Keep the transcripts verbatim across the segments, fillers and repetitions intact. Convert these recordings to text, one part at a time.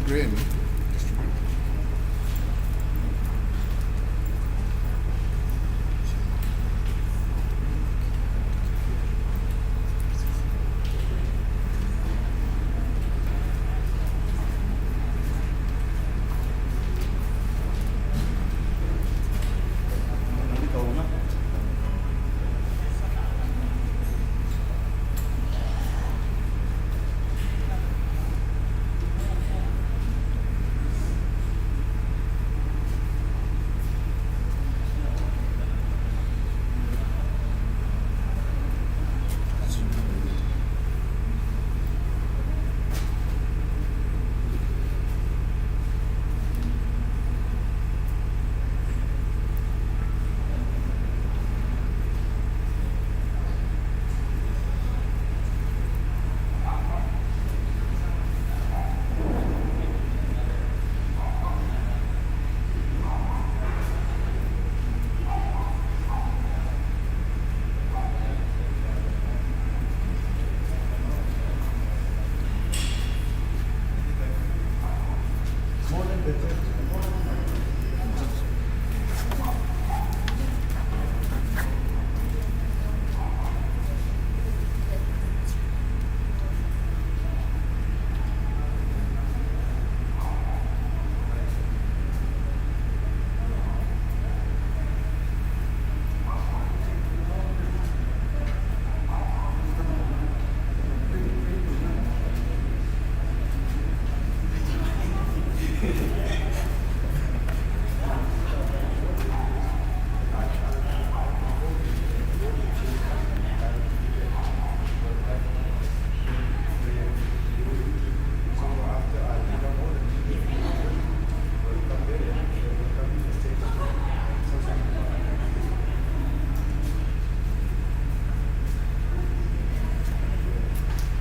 Rain.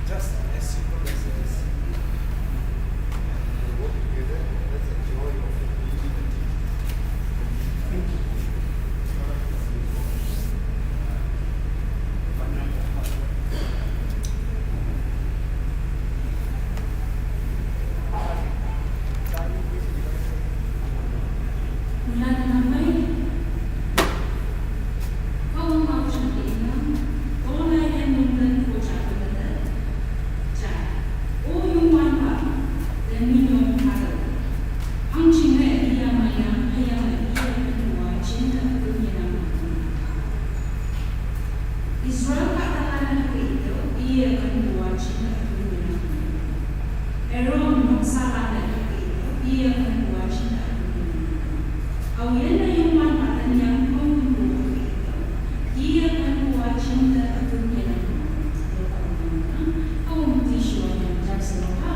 Just as simple as this. And we work together. That's the joy of the community. Israel ka talan na ka ito, iya kan buat cinta tu yang. Aaron noksa la na ka ito, iya kan buat cinta tu yang. Au yan na yung man patan yang kong buat ito, iya kan buat cinta tu yang. Au tisyo yang jak seloka.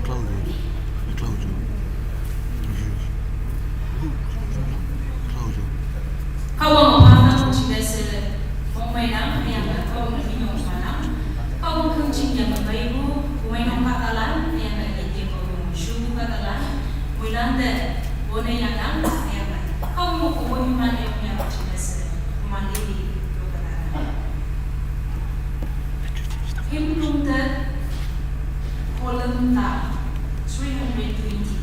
Claudio. Claudio. Claudio. Kawang pata chibesele. Mongmai nang, yang kawang ni nyong panang. Kawang kung ching yang bayu, kumai nong katalan, yang kau shu katalan. Muilande, bone yang nang, yang kau mo kubo himan yang yang chibesele. Kumandi di lo katalan. Hymn room te column ta three hundred twenty.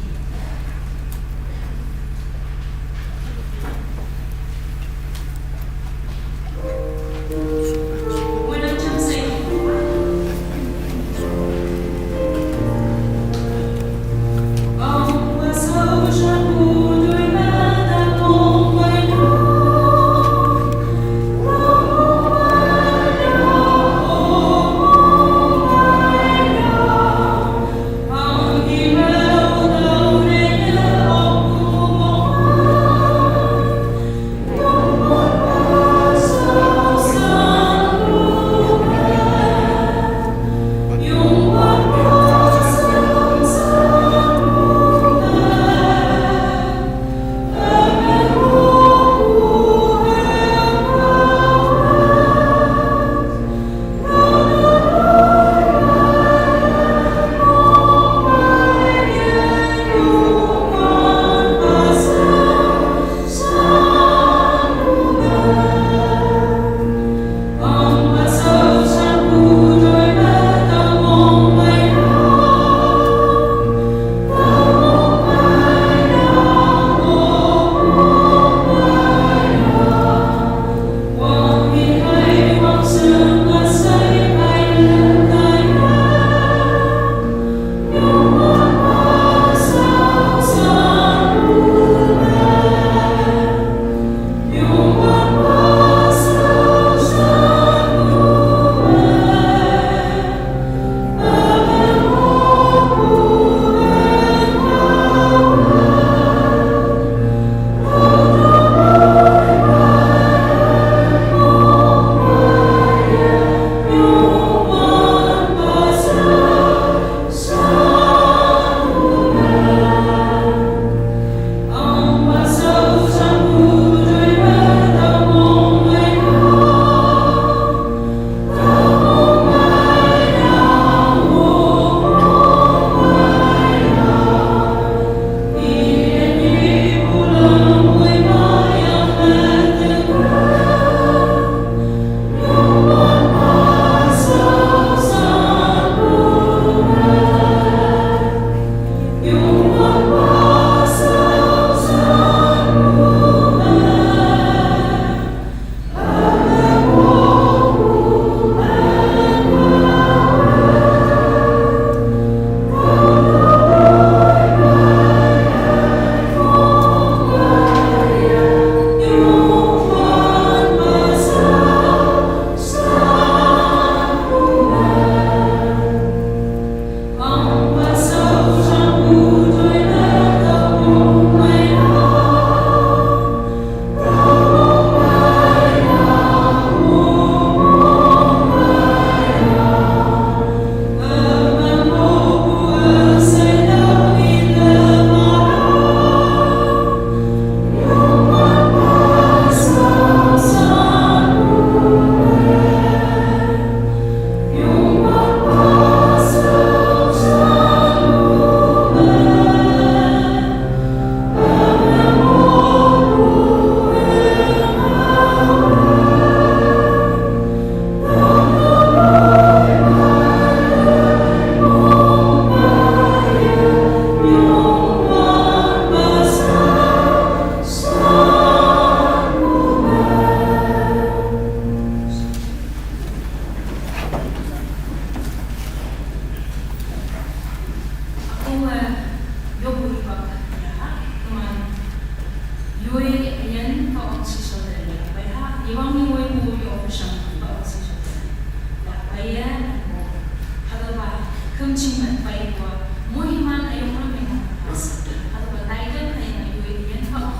Chingman pai kua, muhiman ayong ram yang mas. Ato ba taidam na yang ayu yang pa ang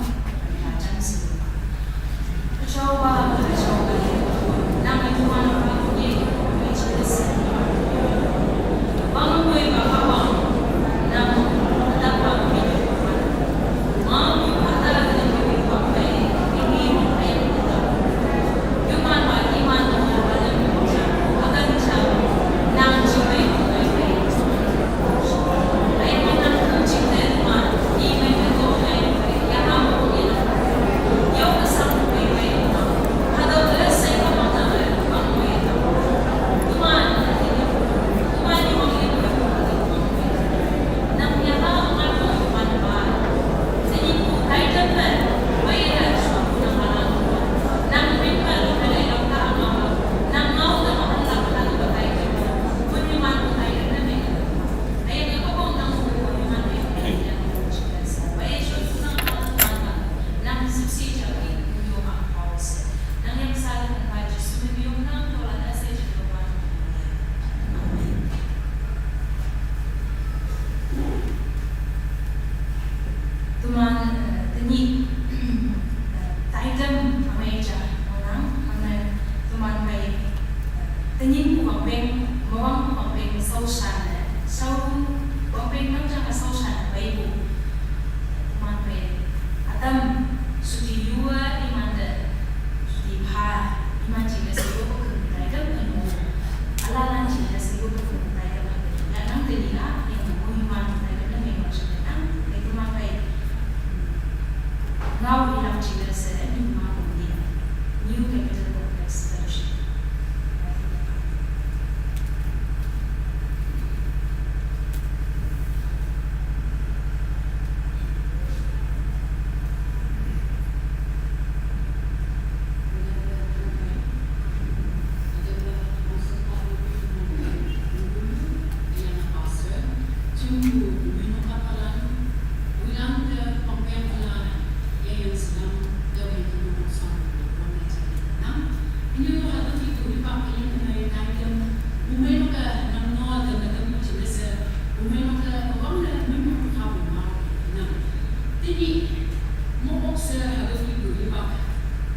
ya jam sila. Achawa, achawa, nang ayuan pa ang ye, may chila sa. Bang ang way ba kawang, nang dapat may Tuman, eh, tenyih, eh, taidam amai ja, orang, amai tuman pai, eh, tenyih ku bang peng, mawang ku bang peng sau shan, eh, sau bang peng nang jang sau shan, pai bu. Tuman pai, atam, suti yua, iman de, suti pha, iman jing de, sego ko keng taidam anu. Ala lan jing de, sego ko keng taidam anu. Ya nang tenyih la, yang ko iman taidam anu, yang ko jing de nang, eh, tuman pai. Ngau ilak jila sa ni ma kundi. New Capital Complex Fellowship.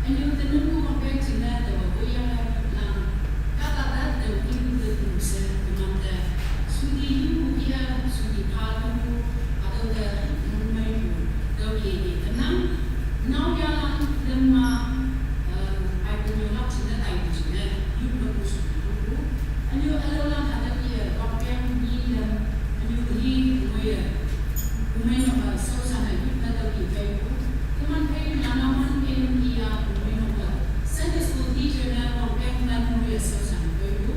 Anu tenung ku bang peng jing na da wa ko yang la lang. Kata da da ki ku da tu se ku man da. Suti yu ku ki a, suti pha ku ku, a da da nung mai ku, da ke ke tenang. Nau ya lang dem ma, eh, ai ku nyu lak jing na tai ku jing na, yu na ku suti yu ku. Anu a la lang ha da ki a, bang peng ni dem, anu hi ku ya. Kumai nok ka sau shan a youth na tau ki pai ku. Kuman pai na na man ken ki a kumai nok ka Sunday school teacher na kong pek man mu ya sau shan pai ku.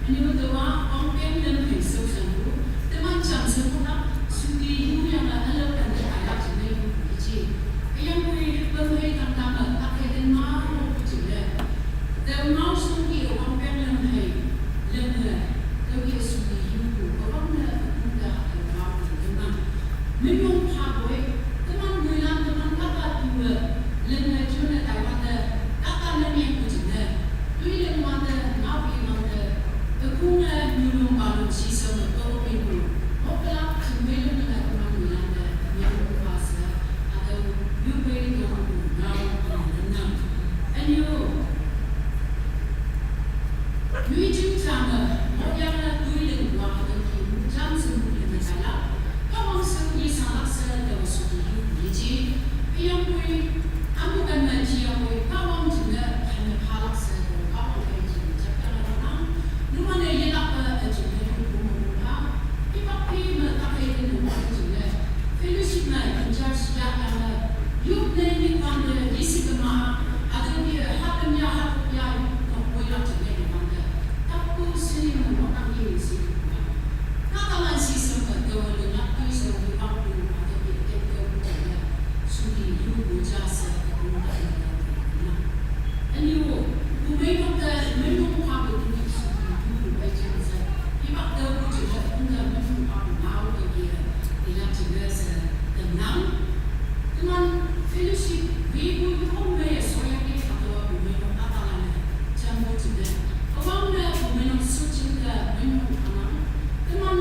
Ani mu tawa kong pek na mu sau shan ku. Teman chang sa ku nak suti yu yang a alo kan da a yak jing na yu ki chi. Kayang kui pemai tang tang a tak kaya den ma mo ku jing le. Tau ngau sung ki a kong pek na mu hai. Leng le. Tau ki a suti yu ku. Kawang le a kung da a kau ngau ku. Menyong pha boi, teman muilan, teman kata tua, lena juna taiwan de, kata nani yang kucing de, tui leng wan de, ngau i wan de, tekung le nyulung balung sisa me to pintu, mo kelak cembe lena teman muilan de, menyong pha se, atau yu bei dong ngau, tenang. Anyo, Nui jing jang e, mo yang na tui ling wa ha dong ki mu jang se mu ling na jala. Ka wang se yi sa lak se da wa su ki yu yi ji. Ka yang pui, amu kan na ji yang pui, ka wang jing na kan na pa lak se da wa ka wang kai ji. Jak ka la na nang. Nu ma ne yi lak ka da jing na yu ku mu mu pa. Pi pak pi ma tak kai na mu jing na. Fellowship na in charge ya yang na. Youth ne ni kan de, di si kema, a de ni, ha de ni, ha de ni, no, koi la de ni kan de. Tap ko si ni mo kan ni si. Ka ta lan si se me de, de na, de so, de ba ku, a de ni, de, de, de, de. Su ni, yu, bu, ja, se, de, de, de, de. Anyo, ku mei nok de, mei nok pa ku tu ni su ni, yu, bai jan se. Pi bak de, ku ji de, ku de, mei nok pa ku ngau de ye. Ila ji de se, de nang. Teman fellowship, wi ku yu ong mei so ya ke, ka de, ku mei nok ka ta la ne. Jan mo ji de. Awang de, ku mei nok su ji de, mei nok pa nang. Teman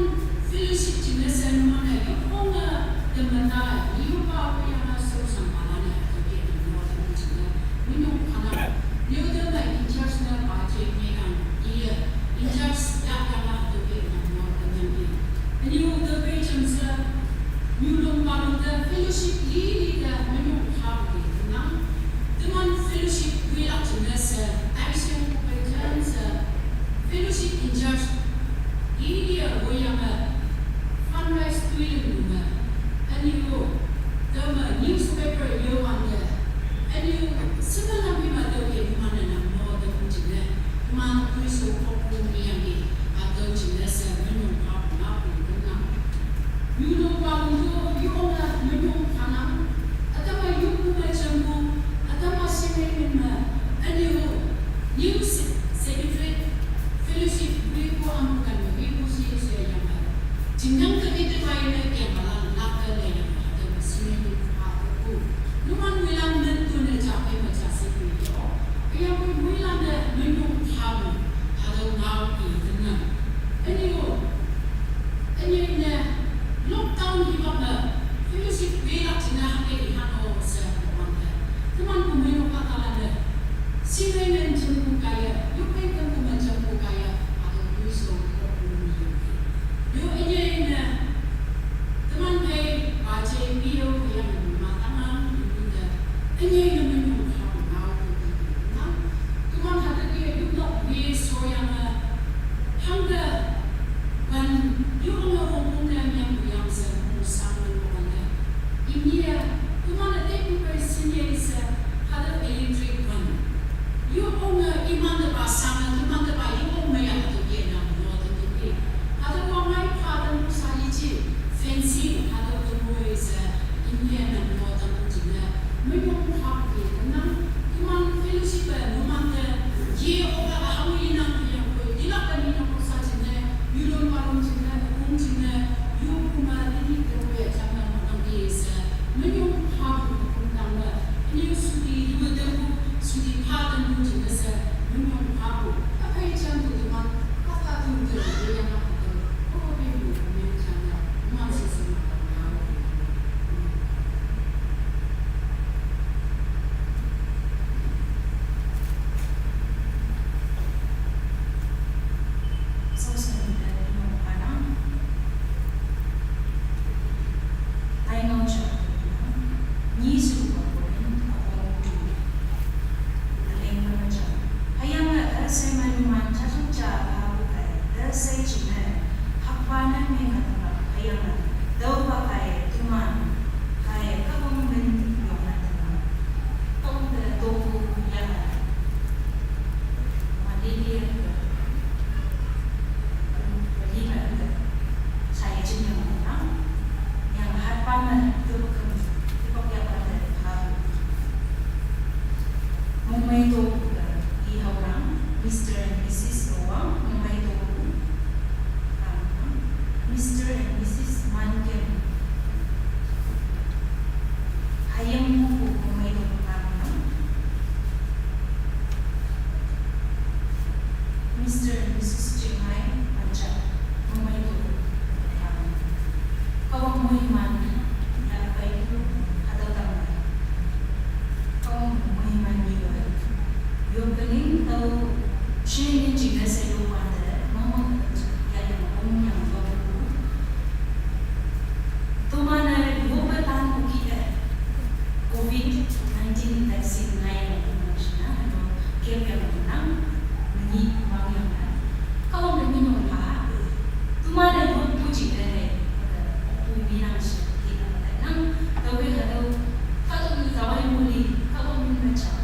Hüyange üshei me numan jajang ja hapu kai, üshei jingne, hakpa ne meng ka tüopa, hüyange, tüopa kai, teman, kai, Kahwang min yonge tüopa. Tongte topu ya. Malili ke, peli me ke, sai jin yang nang, yang hatpa me, tüo kem, tüo ya pa ne, ha. Mongmei topu ke, i hao nang, Mister and Missus Wang, Mongmei topu. Mister and Missus Mankin. Hayim Mupu Mongmei topu. Mister and Missus Chingmai Pancha Mongmei topu. Kahwang moiman, ya pai, hatüo tangmei. Kahwang moiman ni yo. Yo pening tao, shi ni jingne she yo pante, mama ya yang ong yang yo. Teman-e yope tanpu kih-e, covid nineteen vaccine ngai yang ong shi na, no, kem yang nang, ni wang yang na. Kahwang ke minong ha, teman-e yopu jingne, pu minang shi, ki nang, tao ke hatüo, hatüo ni tawai muli, Kahwang min me chang.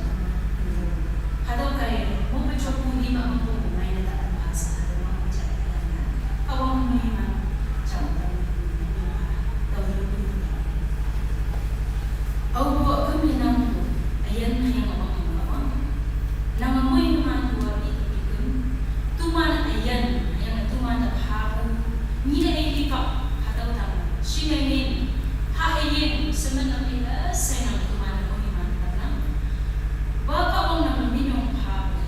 Hatüo kai, mo pe chok pu ni ma mo pu mai ne ta ta ma sa, hatüo ma mo chak ya na. Kahwang moiman, chang ta ni, tao ni. Aopu üküm yenang pu, üyin hüyange wang Kahwang. Nange moiman pu-a i üküm. Teman üyin, hüyange teman te phapu. Ni ne i pa, hatüo tang. Shi ne nin, ha üyin, semen nang i, eh, sai nang teman moiman tang nang. Wa Kahwang nang minyong phapu.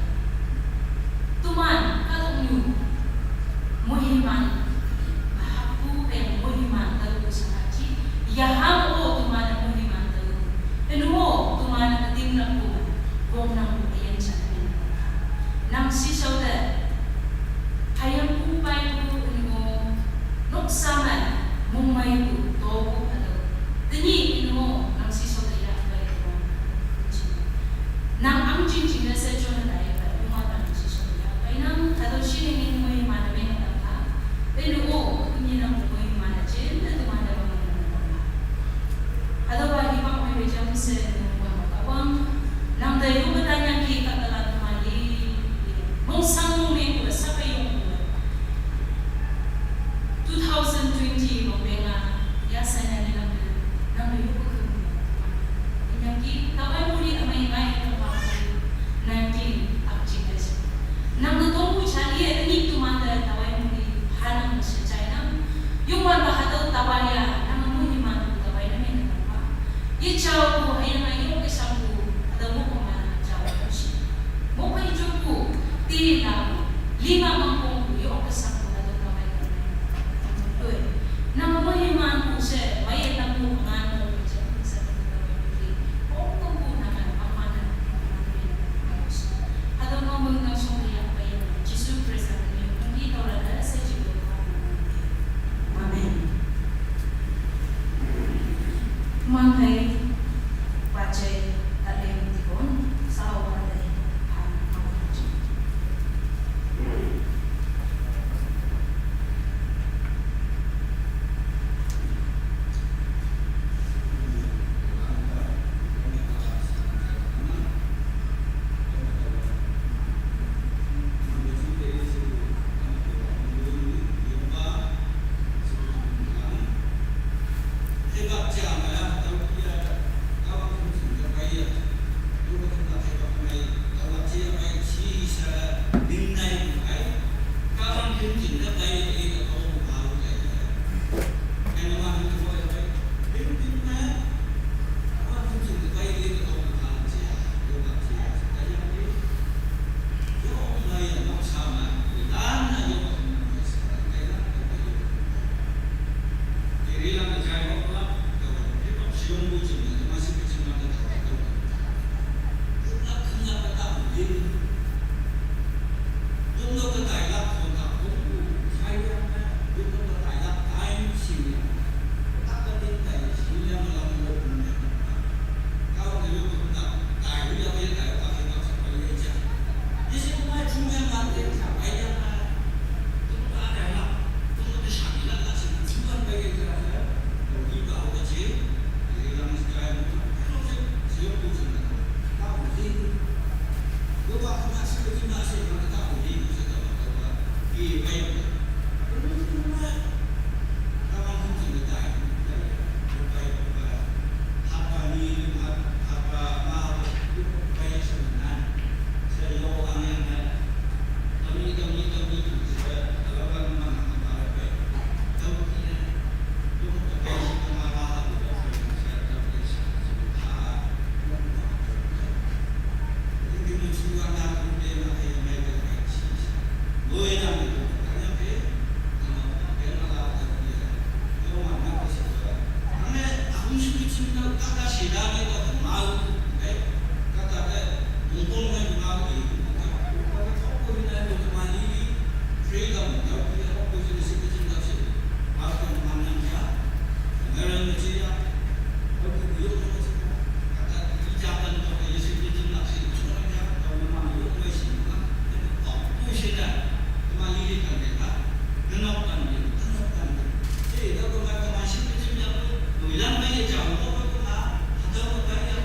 Teman, kahtoknyu, moiman, mahapu peng moiman tao ku sanaji, yahang o teman moiman tao. Ünu o teman ütinglakpu, wongnangpu üyin ja min. Nang shishao te, hayangpu paipu ünu o, noksa me, mongmeipu, topu hatüo. Tenyih ünu o, nang shishao te ya pai teman. Nang ang jing jing ne she jone tai pa, yuma pa nang shishao ya. Pai nang, hatüo shi ning ning moiman ne meng tang ha. Ünu o, ünyi nang moiman ne jin, ne teman ne moiman ne tang ha. Hatüopa hipak mei wei jam she, nang wa Kahwang. Nang te yu me tanyang ki ka telan teman li. Mongshang mongmeng pu, sa pe yong pu. Two thousand twenty wangpeng a, ya sai ne nang, nang me yopu kem. Nang ki, tawai muli ümei ngai, nineteen, ak jing de. Nang me tongpu jali e, ni teman te tawai muli, hanang she jai nang. Yungwan ba hatüo tawai ya, nang muli man tawai na me nang ba. Ye jao pu, hüyange yo ke shang pu, hatüo mo ko man jao pu shi. Mo pe jo pu, ti na pu, lima mang pong pu, yo ke shang pu, hatüo tawai na me. Doi. Nang mo ye man pu she, wa ye nang pu ngan pu she, sa pu tawai pu ki. Ong pu nang man, mang man na, mang man na, mang man na. Hatüo mo meng nang shong de ya, wa ye, Jesu Khrista ne, ong ki tao la de, she ji pu. Amen. Manthei, Pajei, Talem, Tikon, Sao, Pajei, Han, Mawang, Jing. Yami to kemau, eh, kata te, mumpung na kemau ni, mumpung na kemau ni, mumpung na kemau ni, freedom, ya, ya, opportunity, opportunity, apa yang mana ya, American ni ya, aku yuk na sih, kata, ijakan to, ya, sih, ya, sih, ya, to, memang yuk na sih, ya, to, tu sih dah, kemau ni kan ya, kenapa ni, kenapa ni, eh, dah kemau, kemau sih, ya, sih, ya, tu, tu yang na ya, jauh, tu, tu, kemau, atau apa ya,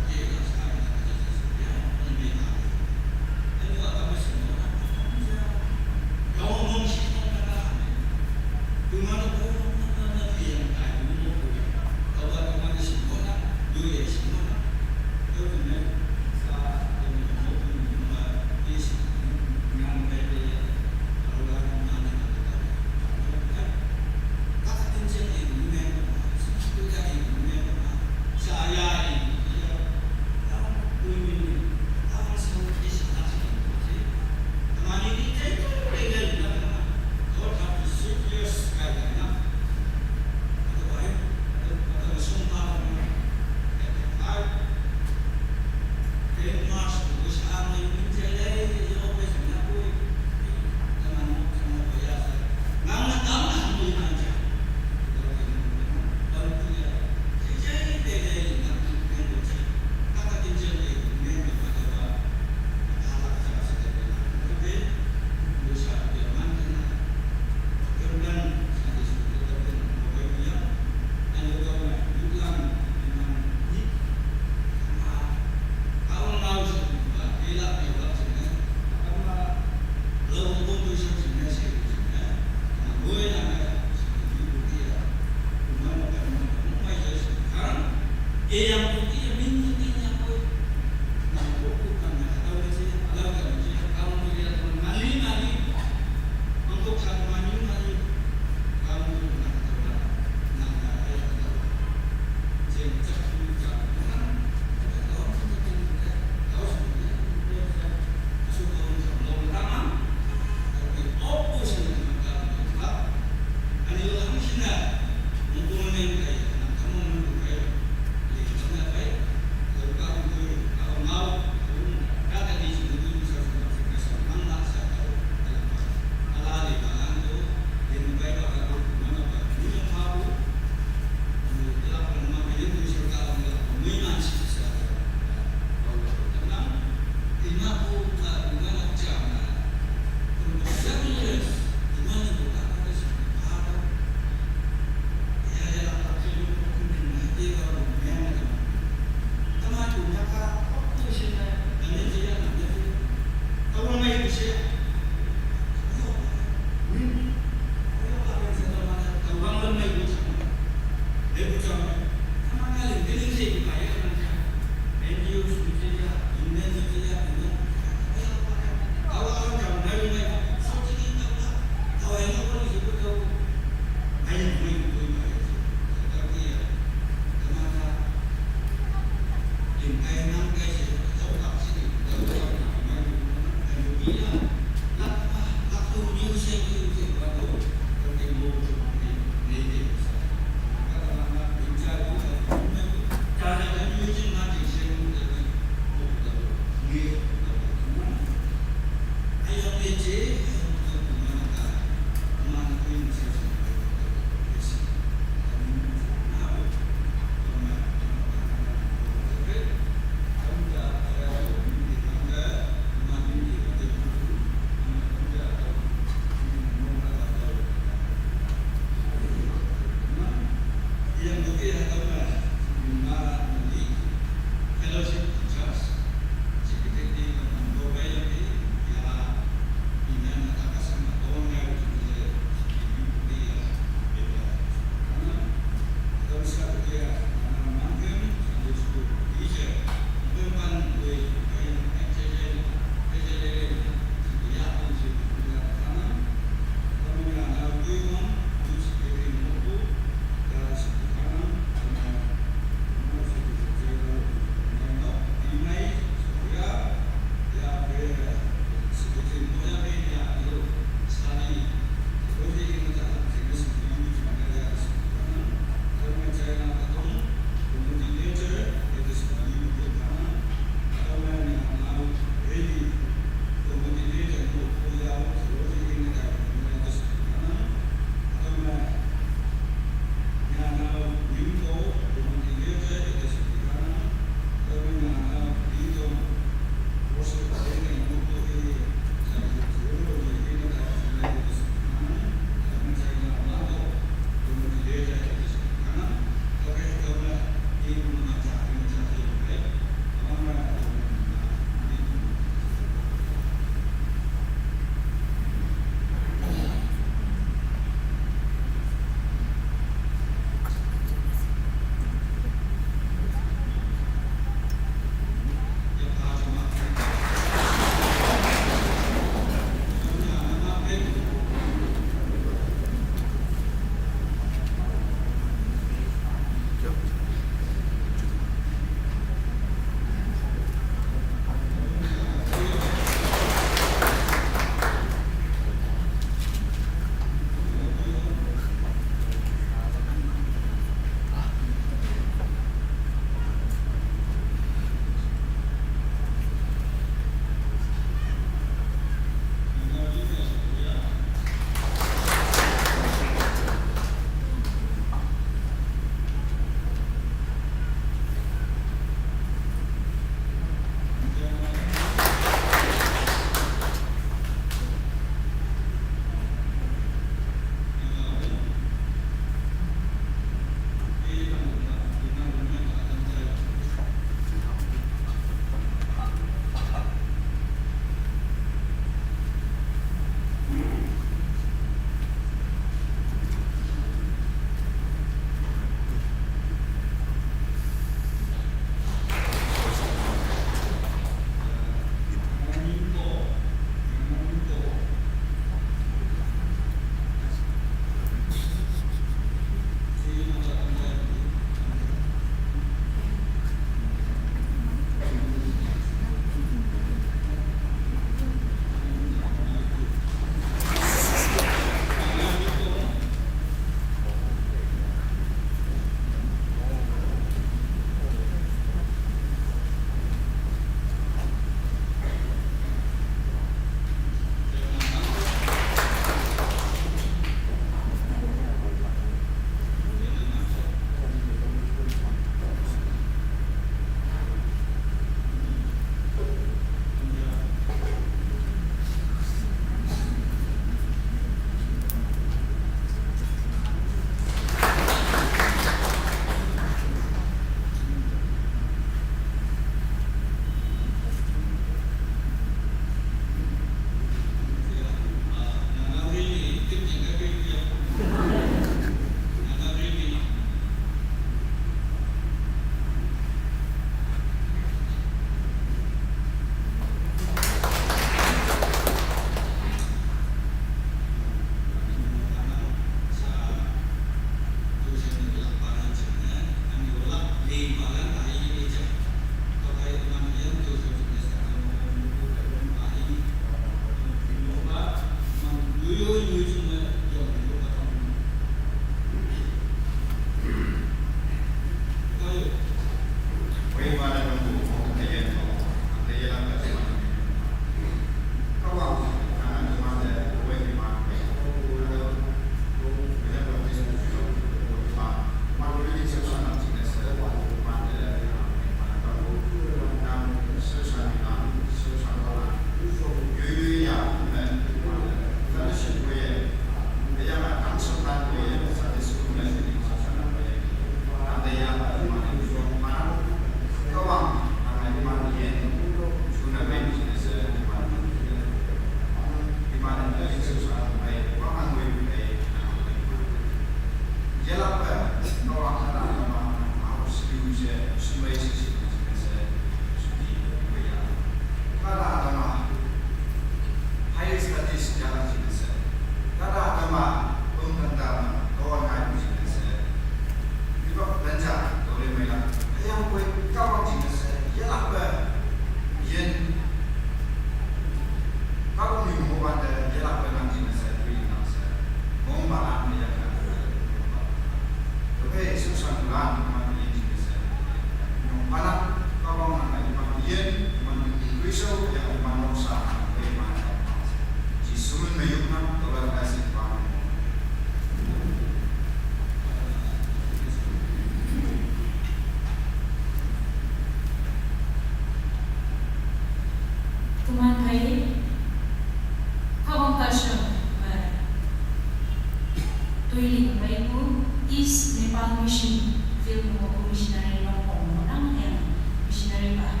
East Nepal Mission Field mo ko missionary long pong mo nang heng missionary ba.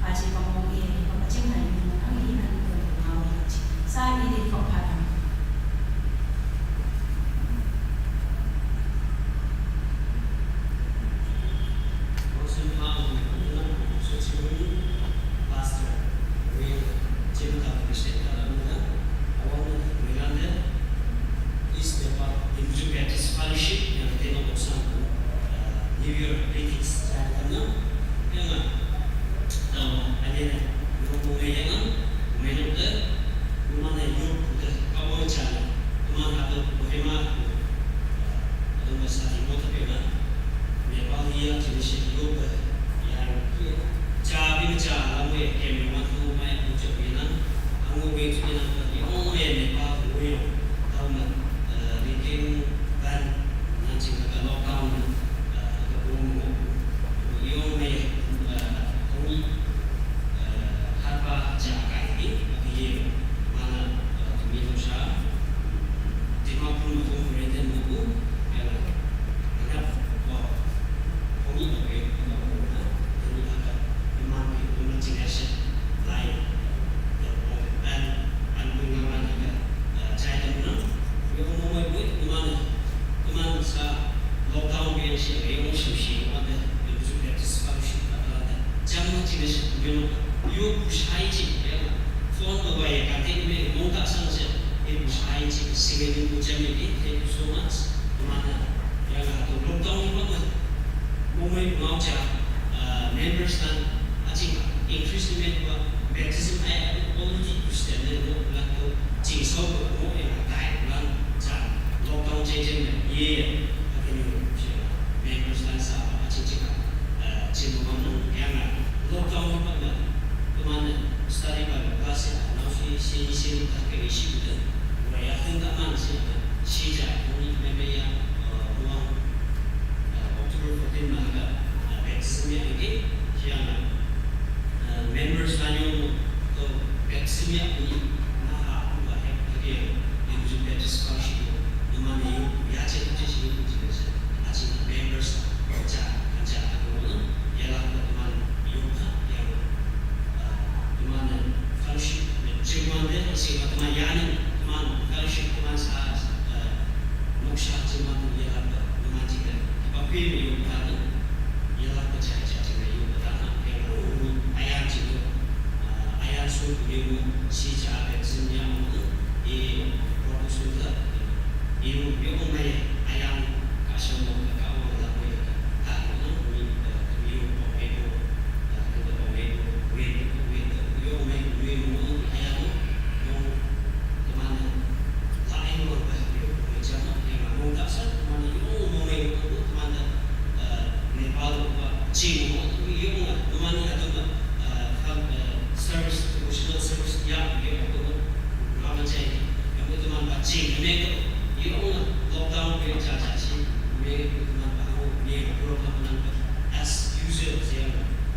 Aji pamong iye, pamajing na yung mo nang iye nang yung mo nang iye. Sa iye di pang padang. Pastor, we, Jim Tabu Christian Talamina, Awang Miranda, East Nepal Hindu Baptist Fellowship, yang kita nak bersama, uh, New Year greetings, saya kena, yang, uh, ada, ada, yang, Mane yuk de kawo chana. Mane hado Kohima, uh, hado ma sati mota pena. Nepal ya chini shi yuk de ya ya. Cha bi ma cha la mo ya kem ma tu ma ya mo cha bi na. Ang mo be tu na ka ni o me Nepal mo yo. Tau na, uh, ni kem ban na ching ka lockdown na. Uh, ka bo mo. Yo me, uh, ko ni, uh, harpa cha ka ni, ka ye. Mana, uh, kami tu sa, Dimapur tu Britain tu, ya lah. Mana, oh, kami tu, eh, kami tu, eh, ini akan, memang, memang generation lain. Dan, dan, dan, mana, uh, saya tu, mana, yang mau mai buat, mana, mana sa, lockdown yang si, yang mau si, si, mana, yang tu, yang tu, yang tu, yang tu, yang tu, yang tu, yang tu, yang tu, Yo bushai chi ya. Phone ba ba ya ka te me mong ta sang se. Yo bushai chi singing mo jam ni. Thank you so much. Mana ya la to lockdown ni ba ma. Mo mai ngau cha, uh, members tan a ching increase ni me ba baptism ai already Christian ne mo la to ching so ba mo ya tai lan cha lockdown che che me ye. Ka ni members tan sa a ching ching ka. Chin mo nang yang a lockdown ni pa na, teman study Bible class ya, now si si si ta ke isi kita, wa ya heng ta man si na, si ja ni me me ya, uh, muang, uh, October fourteen na ka, uh, baptism ya ni, si yang na, uh, members na yung to baptism ya ni, na ha, wa ya ke, yung ju Baptist fellowship, no man yung ya che che si yung ju a ching members, cha, cha, ya la, teman, yung ka, yang, uh, teman, fellowship, Jingwang de, sing teman yani, teman fellowship, teman sa, uh, moksha, Jingwang de, ya la, teman jingde, ba kui me yung ka de, ya la, cha, cha, jingde yung ka de, yang, ayan jingde, uh, ayan su yung, si cha, de, sin yang, e, proposal de, yung, yung me, ayan, ka shamo, ka, ka, wa, la, mo, ka, ka, yung, yung, yung, yung, Service, devotional service, ya, ya, Ching, me ko, yung lockdown ko yung cha cha si, me ko teman pa ako, me ko program ng as usual siya,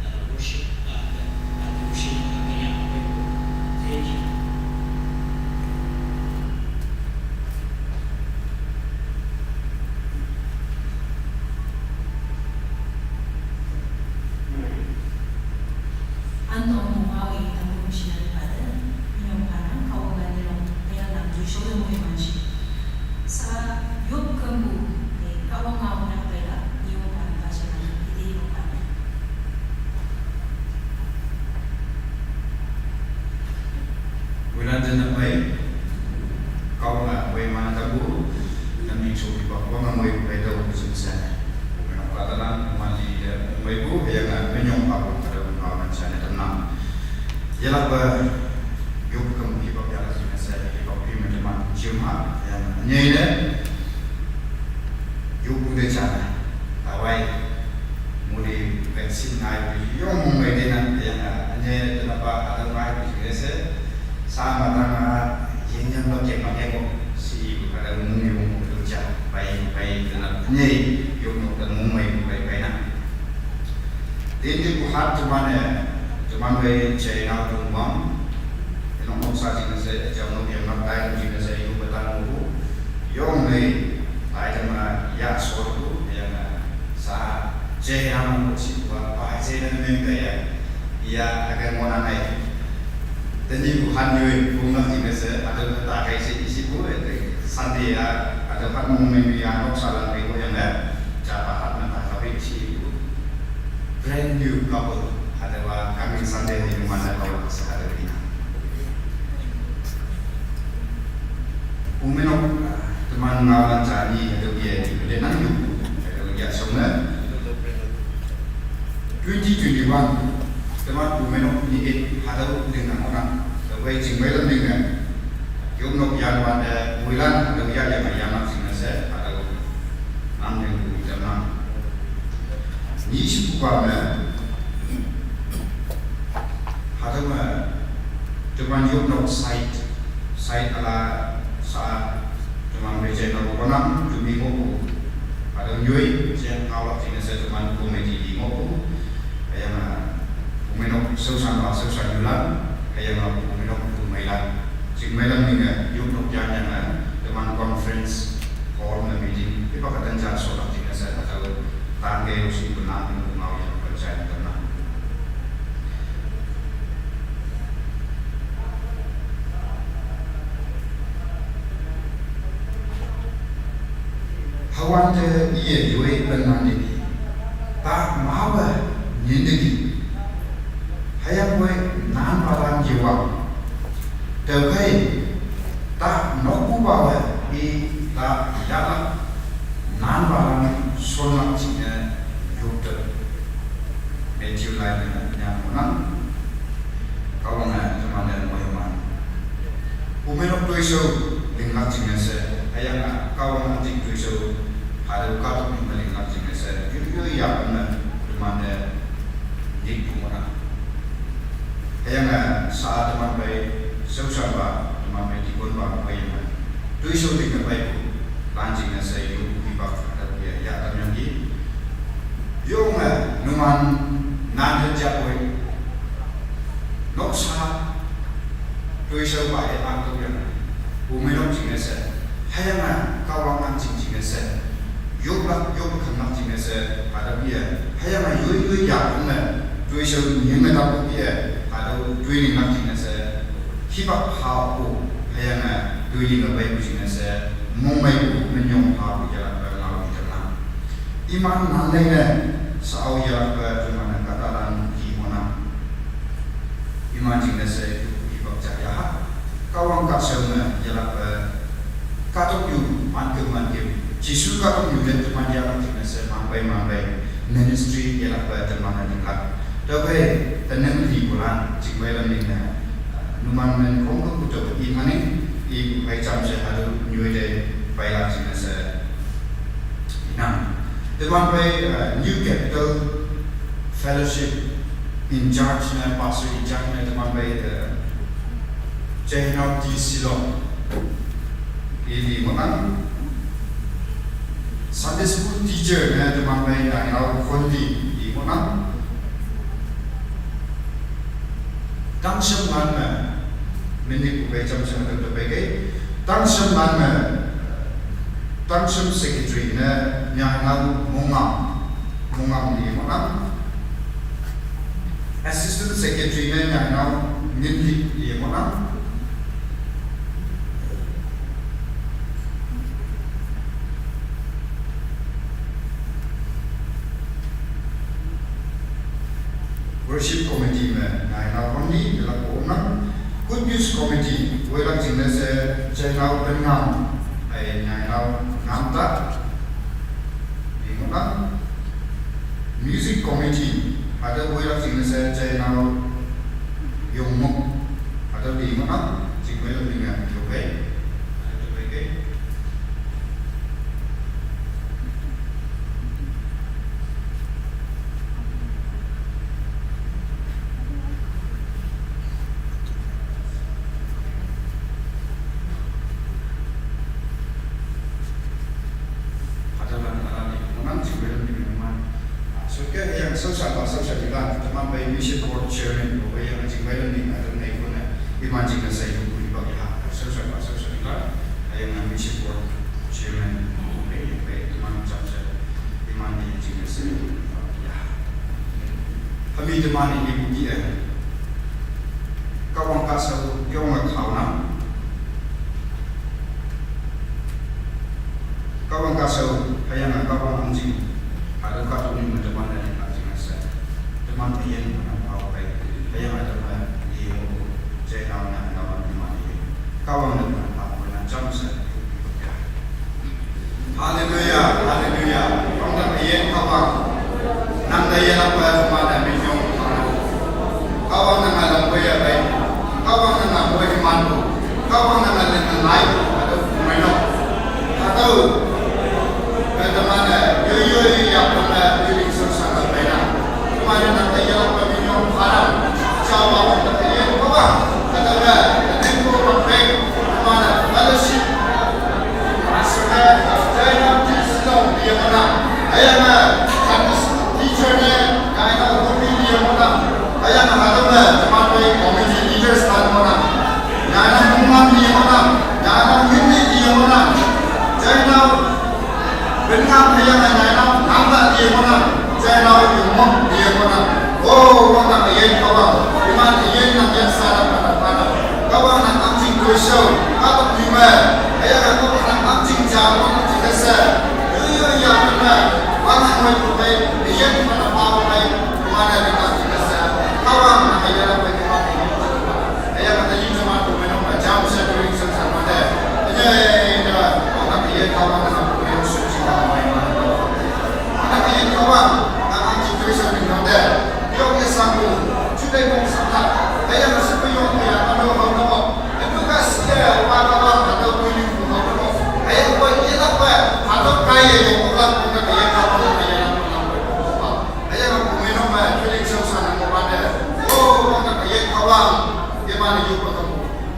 uh, worship, uh, uh, devotion, uh, kaya ako. Thank you. Anto mo mawi ang missionary father, inyong parang kawagan nilong kaya lang di siya mo iman siya. Sa yop kambu, eh, kawang nga unang pera, inyong parang pa siya na, hindi mo parang. Wala dyan na pa eh. Kau nga, wai mana tabu, na mi chu ki pa, wa nga mo i pa ito ko sin sa. Ko na pa ta lang, man di, eh, mo i bu, ya nga, menyong pa ko pa ta ko pa man sa na tanam. Ya la ba, yo ko mo ki pa ya la sin sa, ki pa ki ma ta man, jim ha, ya nga, nye ne. Yo ko de cha na, ta wai, mo di vaccine ngai, yo mo ngai de na, ya nga, nye ne ta na pa, ta ngai, ki se, Sa ma ta nga yin yang ba ke ma ke ko si ka da mu yu mu du cha bai bai na ne yu mu ta mu mai bai bai na. Din di ku hat tu ma ne tu ma bai che na tu ma. Ino mo sa jing se ja mu yang ma tai jing se yu ba ta mu ku. Yong ne tai ma ya so ku Jai Ram ko si wa ba jai na meng da ya. Ya, agar mo na nai. Tadi bu han yoi, bu ngai ni se, ada ta kai se isi bu, eh, Sunday ya, ada hat mo meng ya, nok salang kai ko yang da. Japa hat na ta kai isi bu. Brand new couple, ada wa coming Sunday ni mana kau se ada ni. Umenok, ah, teman ngawan jani, ada dia di, ada nang yuk, ada dia song na. Twenty twenty-one, teman umenok ni it, ada dengan orang, ada jing mai lam dengan. Yuk nok yan wan da, wilan, ada ya yang yang nak sing na se, ada nang dengan jam nang. Ni si buka na, ada ma, teman yuk nok site, site ala sa, teman beje na konam, tumi ngoku. Ada nyoi, jen ngawak sing na se teman komedi di ngoku. Ayang, ah, umenok sausan ba, sausan yulan, ayang, ah, umenok tu mailan. Sing mailan ni nga, yuk nok jan yang, ah, teman conference hall na meeting. Ipa katan jan so sing na se, ada tangke usi benang, ngau yang percaya tenang. Hawante iye yoi penandini. Ta mawe nindegi. Hayang we nan balang jiwa. Taukai ta noku bawe i ta yala nan balang sonak cine yukte. Matthew lai ne nyang menang. Kawang ne teman dan moyman. Umenok tuiso linglak cing se, ayang na kawang anjing tuiso, hadu katok ni melinglak cing se, yu yu ya pun na, teman de, dik pun na. Ayang na sa teman bai, susah ba, teman bai dikon ba, bai na. Tuiso dik na bai pun, lanjing na se, yu, ibak, ada dia, ya, teman di. Yung, eh, numan, nan de jak bai. Noksa, tuiso ba e ang tu yang. Umenok cing se. Hayang na kawang ang cing cing se. Yuk lak yuk kang lak cing se. Ada dia. Hayang na yui yui ya na. Tuiso nyeng na tapu dia. Ada tui ling lak cing se. Hibak hau ku. Hayang na tui ling na bai ku cing se. Mong mai ku menyong hau ku jalan bai lau di jalan. Iman nan lei ne. Sa au ya bai tu mana kata dan di mana. Iman jing na se yu ibak jaya ha. Kawang ka se na yala pe. Katok yu man ke man ke. Jisu katok yu le teman yala jing na se man bai man bai. Ministry yala pe teman na jing ka. Tabe tenang di bulan jing bai lam ni na. Numan men kong ko kuto i mane i bai jam se hadu nyoi de bai la jing na se. Inang. Teman bai, uh, New Capital Fellowship in charge na, pastor in charge na teman bai, uh, Jainau T Silong. Ili motang. Sunday school teacher na teman bai Jainau Kondi. Ili motang. Tang sem man na. Mini ku bai jam sem tu bai ke. Tang sem man na. Tang sem secretary na Jainau Mongam. Mongam ni motang. Assistant Secretary ne Jainau Ngin Lik ye mo na. Worship Committee me Jainau Hon Li ye lak ko na. Good News Committee we lak jing ne se Jainau Pen Ngam ai Jainau Ngam Ta. Ye mo na. Music Committee, ada boy lak jing se Jainau Yong Mok, ada di mana, jing boy lak jing Yong Kai, ada Yong Kai. Ada lang ala ni, menang jing boy lak jing man. So, ke yang susah ba, susah di ba, teman bai mission board chairman, bai yang jing bai ni, ada nai ko na, iman jing na sai ko ni ba ya, susah ba, susah di ba, yang mission board chairman, bai, bai teman jam sa, iman ni jing na sai, Hami teman ini bukti eh. Kahwang kasau yong a khawnang. Kahwang kasau hayang a kahwang angjing. Ado ka tuni ma teman a ni angjing asa. Teman ayen mana pau pai. Hayang a teman ye mo. Jai nam na kahwang teman ye. Kahwang teman pau na jam sa. Haleluya, haleluya. Kong ta ayen Kahwang. Nang ta ayen apa ma na minyong. Kahwang nang alam boya bai. Kahwang nang boya man. Kahwang nang alam nang lai. Aduh, kumeno. Atau kata mana? Yo yo yo ya pernah diri susah bai na. Kumeno nang ta ayen apa minyong haram. Cawa kong ta ayen Kahwang. Kata mana? Tempo perfect. Mana? Fellowship. Kahwang nang angjing kosau, atok lima, ayang atok nang angjing jam, angjing kasa, yo yo ya mana, wang ang wai kutai, ayen mana pau kutai, mana di angjing kasa, Kahwang nang ayen apa di mana, ayang kata yin jam aku menong jam sa dua ring sa sa mata, ayen ayen da, wang ayen Kahwang nang aku menong suci Kahwang ayen mana, wang ayen Kahwang nang angjing kosau di mana, yo ya sanggup, sudah kong sanggup, ayang sepi yo ya ano hau no.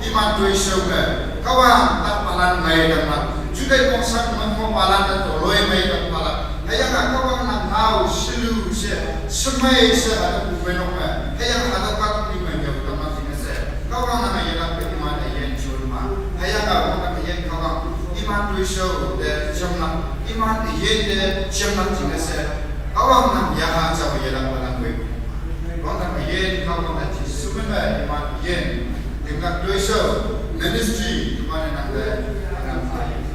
Iman tuiseu me, Kahwang tak palan ngai dang ma. Judai kongsan mengko palan dan toloi mai dang palan. Hayang Kahwang nang ngau selu se, semai se ada kumenok me. Hayang ada kat lima jauh dang ma sini se. Kahwang nang ayen ap iman ayen chun ma. Hayang Kahwang nang ayen Kahwang iman tuiseu de chemnak. Iman ayen de chemnak sini se. Kahwang nang yaha cawe ayen ap palan kue. Wang nang ayen Kahwang nang Jisu men me iman ayen. Tingkat tuiseu ministry iman nang de. Anang ayen.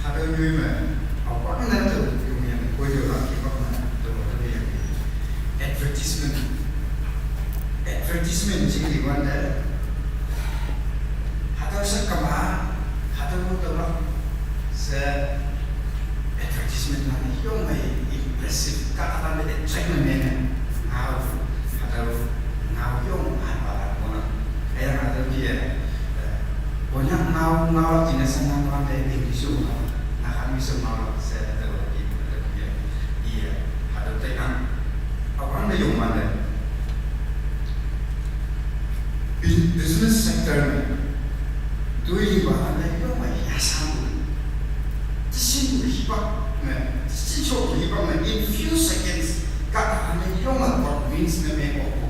Hatüo nyoi me, aopa ne tüo yong yang koi yo la ki bak ne, tüo tüo yang. Advertisement. Advertisement jing li wan te. Hatüo she kama, hatüo tüo la she advertisement la ne yong mei impressive, kahtalan te attract ne meng ne. Ngao, hatüo ngao yong hanpa la mo na. Hüyange hatüo ki, eh, Konyak ngao, ngao jingne she ngao wante English ngao, Nagamese ngao she hatüo ki, hatüo ki, i, hatüo tainang. Aopa ne yong wante. Bus-, business sector me, toi lipa ane yong me yashan. Tishin hipak me, tishin shok hipak me, in few seconds, kahta ane yong me convince ne meng okpu.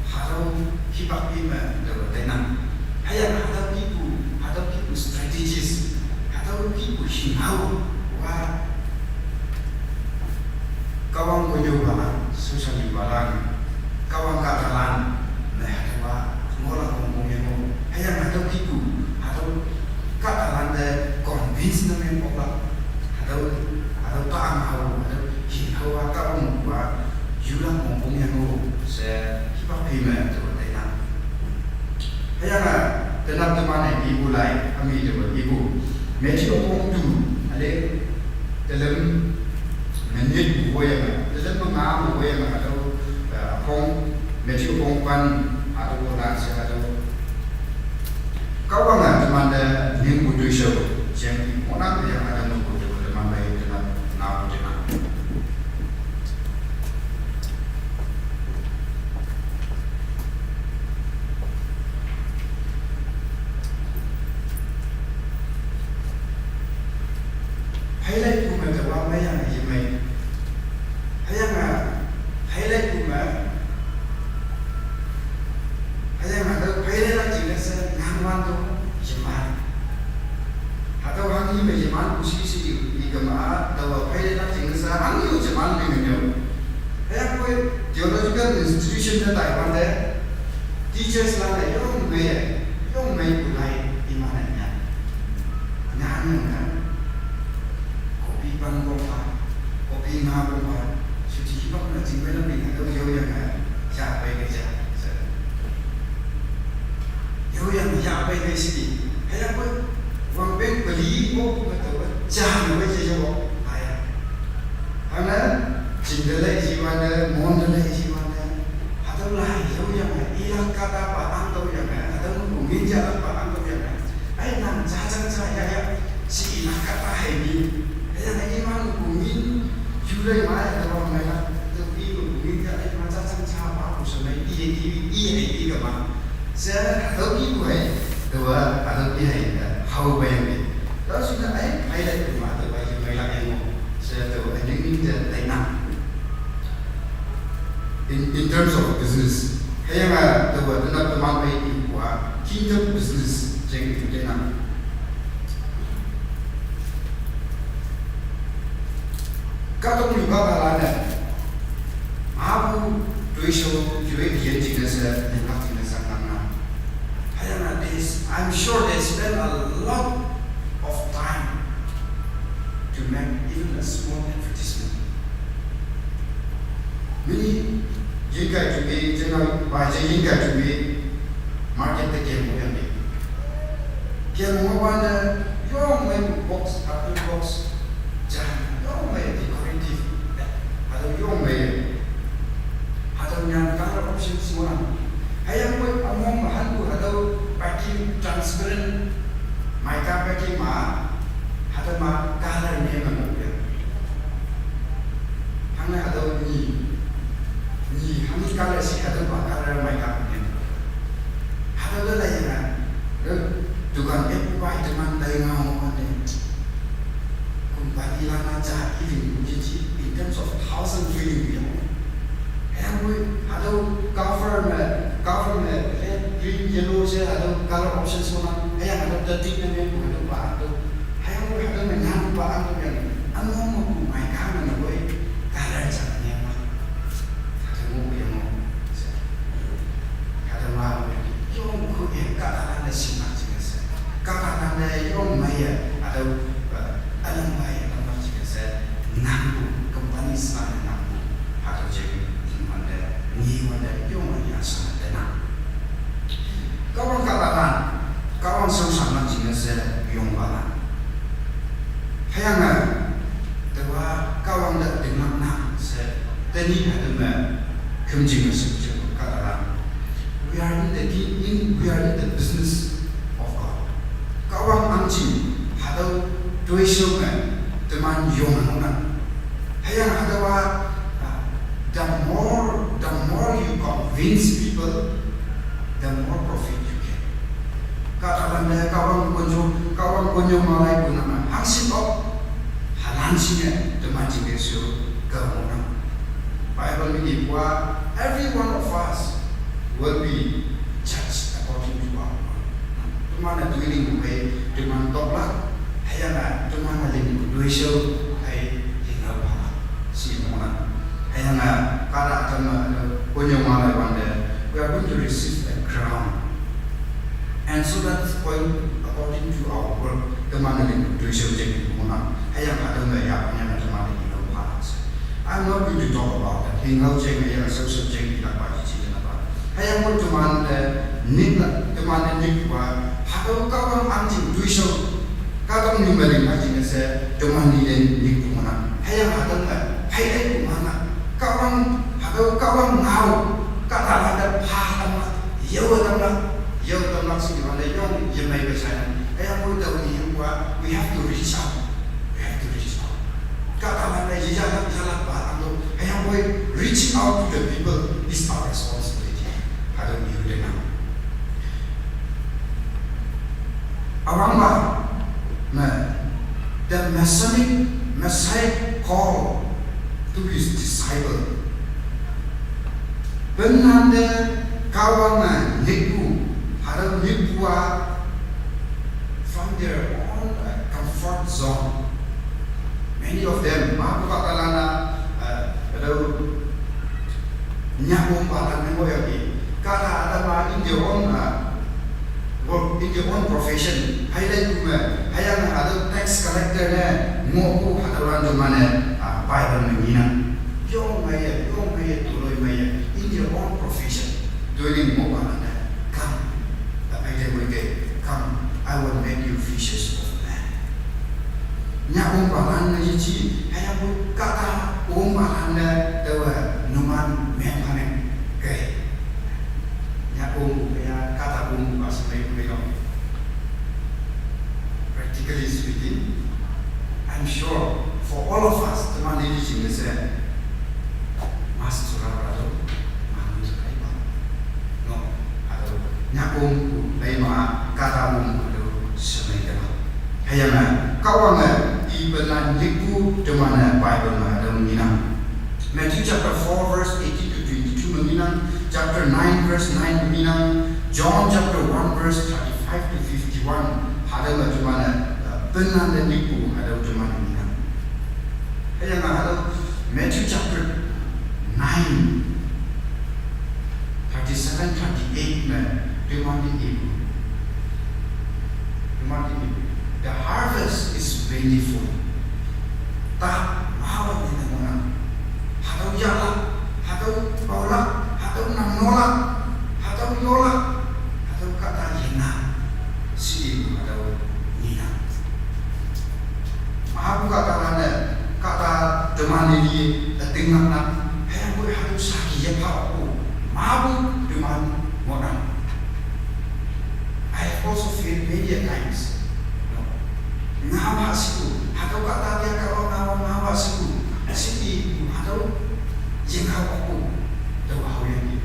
Hatüo hipak pi me, tüo tainang. Hüyange hatüo kihpu, hatüo kihpu strategies, hatüo kihpu shinghao, wa, Kahwang konnyüopalan, social lipalan, Kahwang kahtalan, ne hatüowa, ngohlak wongpong yengo. Hüyange hatüo kihpu, hatüo kahtalan te convince ne meng oklak. Hatüo Mongpung yang u se hipak phi me tu te na. Haya nga tenap teman e ibu lai ami tu ibu. Matthew apong tu ale telem menit bu yang, telem menga bu yang atau apong Matthew apong pan atau bulan se atau Kawang a teman de ning bu tu show jeng i mona yang ada nunggu tu teman bai tenap na bu tenap. Highlight ku me te wa me yang ye me. Hayang a highlight ku me. Hayang a te highlight la jing se nang wan to ye man. Hatau hang yi me ye man ku si si yi ke ma te wa highlight la jing se hang yi ye man me me. Hayang ko theological institution te Taiwan te teachers la ne yong me yong me ku lai i man ne. Ngan ngan. Kopi bang bongpa, kopi nga bongpa, suci hibak na jingmai na bing na yau yang na ja pai ke ja. Yau yang ja pai ke sini. Haya pun wang beng beli bo ku kata ja na wai ja bo. Haya. Hana jingdalai jiwa na, mondalai jiwa na. Hatau lai yau yang na ilak kata pa ang tau yang na. Hatau nunggu nginja pa ang tau yang na. Ai nang jajang jaya ya si ilaka hai ni. Ai nang iman kumin julai mai da wa mai la. Tu i kumin ja ai ma jajang ja ba ku sa mai i i i ai i ka ma. Sa hatau ki ku hai. Da wa hatau ki hai da hau ba yang ni. Da su na ai ai da ku ma da wa i mai la ai mo. Sa da wa ai ni ni da dai na. In, in terms of business, haya nga tewa tenap teman bai i kwa kingdom business jeng i kena. Katong yu ka kalane. Abu tuisho yue yen jina se, yen lak jina se nang na. Haya nga this, I'm sure they spend a lot of time to make even a small advertisement. Mini yingkai to be general by the yingkai to be market the game mo yang. Game mo wan yong mai box after box jan yong mai decorative. Atau yong mai atau nyan color options mo lang. Hayang mo among mahan ko atau packing transparent mai ka packing ma atau ma color ne ma mo yang. Hangna hatau ni, ni hangni color si hatau ba color mai ka ne. Hatau da lai na, da dukan e pu bai teman dai ngau ma ne. Company la na ja iling ji ji in terms of thousand feeling yang. Yang wi hatau cover me, cover me red, green, yellow se hatau color options mo na. Yang hatau da tik na me hatau ba hatau Haya mo hada na ngan pa ang ko yang ano mo ku mai ka na na boy kala cha ne ma. Hada mo ku yang mo. Hada ma mo yong ku yang ka ta na na sin ma chi na sa. Ka ta na na yong mai ya hada alam mai ya alam ma chi na sa. Nang ku company sa na nang ku. Hada jeng ni wanda ni wanda yong mai ya sa na na. Kawang kalaran, kawang sangsang man jing se yong bala. Hayang a, tewa kawang da dengak na se teni hadem kem jing se kalaran. We are in the in we are in the business of God. Kawang ang jing hadau tuisho me teman yong na. Hayang hadawa, uh, the more the more you convince people, the more profit you get. Katalan da kawang konyo kawang konyo malai kunama. Hangsin ok halan sine the majing so kamonam. Bible mi kwa every one of us will be judged according to our work. Tumana dwelling way, tumana tokla, hayana tumana ling dwesho, ay ling pala. Si mona. Hayana kada atama konyo mala wande, we are going to receive a crown. And so that's going according to our work. Tumana ling dwesho jeng mona. Hayana atama ya, hayana tumana ling pala. I'm not going to talk about that. Hing hau cheng ya, social cheng, ina pa chi chi na pa. Haya mo teman de nik la, teman de nik wa. Hatüo Kahwang ang jing tuisho. Kahwang ni meling pa jing se teman ni de nik pu mana. Haya hatüo me, hai ai pu mana. Kahwang, hatüo Kahwang ngao. Kahta la de pa tam la, yau tam la, yau tam la si wa le yong ye mai be sai. Haya mo de ni wa, we have to reach out. We have to reach out. Kahta la de ye ya la ya la ba ang lo. Haya mo reaching out to the people is our responsibility. Hatüo ni de na. Awang ba, me, the Messianic, Messiah call to his disciple. Benhande Kahwang a nyipu, hatüo nyipu a from their own, uh, comfort zone. Many of them, ma pu ka talana, uh, hello, Nyakong pa tang ne ngoh yaki. Kahta atama in their own, uh, work, in their own profession. Hai lai pu me, haya me hatüo tax collector ne ngoh pu hatüo lan teman-e, uh, Bible me ngenang. Yong mei ye, yong mei ye, toloi mei ye, in their own profession. Toloi ngoh pa ne, come. Apai te woi ke, come, I will make you fishers of men. Nyakong pa lan ne yeji, haya pu kahta ong pa lan ne, taowe numan meng pa ne, ke. Nyakong pu ya, kahta ong pa se mei mei lo. Practically speaking, I'm sure for all of us, teman ini jing se, mas sura brado, manu sura iba. No, hatüo, nyakong pu, lai ma, kahta ong pu, hatüo, semei de ba. Haya me, Kahwang e, i benlan nyipu, teman-e Bible me hatüo ngenang. Matthew chapter four verse eighteen to twenty-two me ngenang, chapter nine verse nine me ngenang, John chapter one verse thirty-five to fifty-one, hatüo me teman-e, uh, benlan de nyipu, hatüo teman-e ngenang. Haya me hatüo Matthew chapter nine, thirty-seven, thirty-eight me, teman-e ipu. Teman-e ipu. The harvest is plentiful. Ta, mawa ni ne ngohnang. Hatüo yahlak, hatüo paolak, hatüo nangnolak, hatüo yolak, hatüo kahta yenang. Shi ipu hatüo ngenang. Mapu kahta lan-e, kahta teman-e li, ütinglak nang, hüyangpoi hatüo saki yepha okpu, mapu teman ngohnang. I have also failed many a times. No. Ngaowa shipu, hatüo kahta ya Kahwang ngaowa, ngaowa shipu, shipu, hatüo, yengha okpu, tüo haoyangki.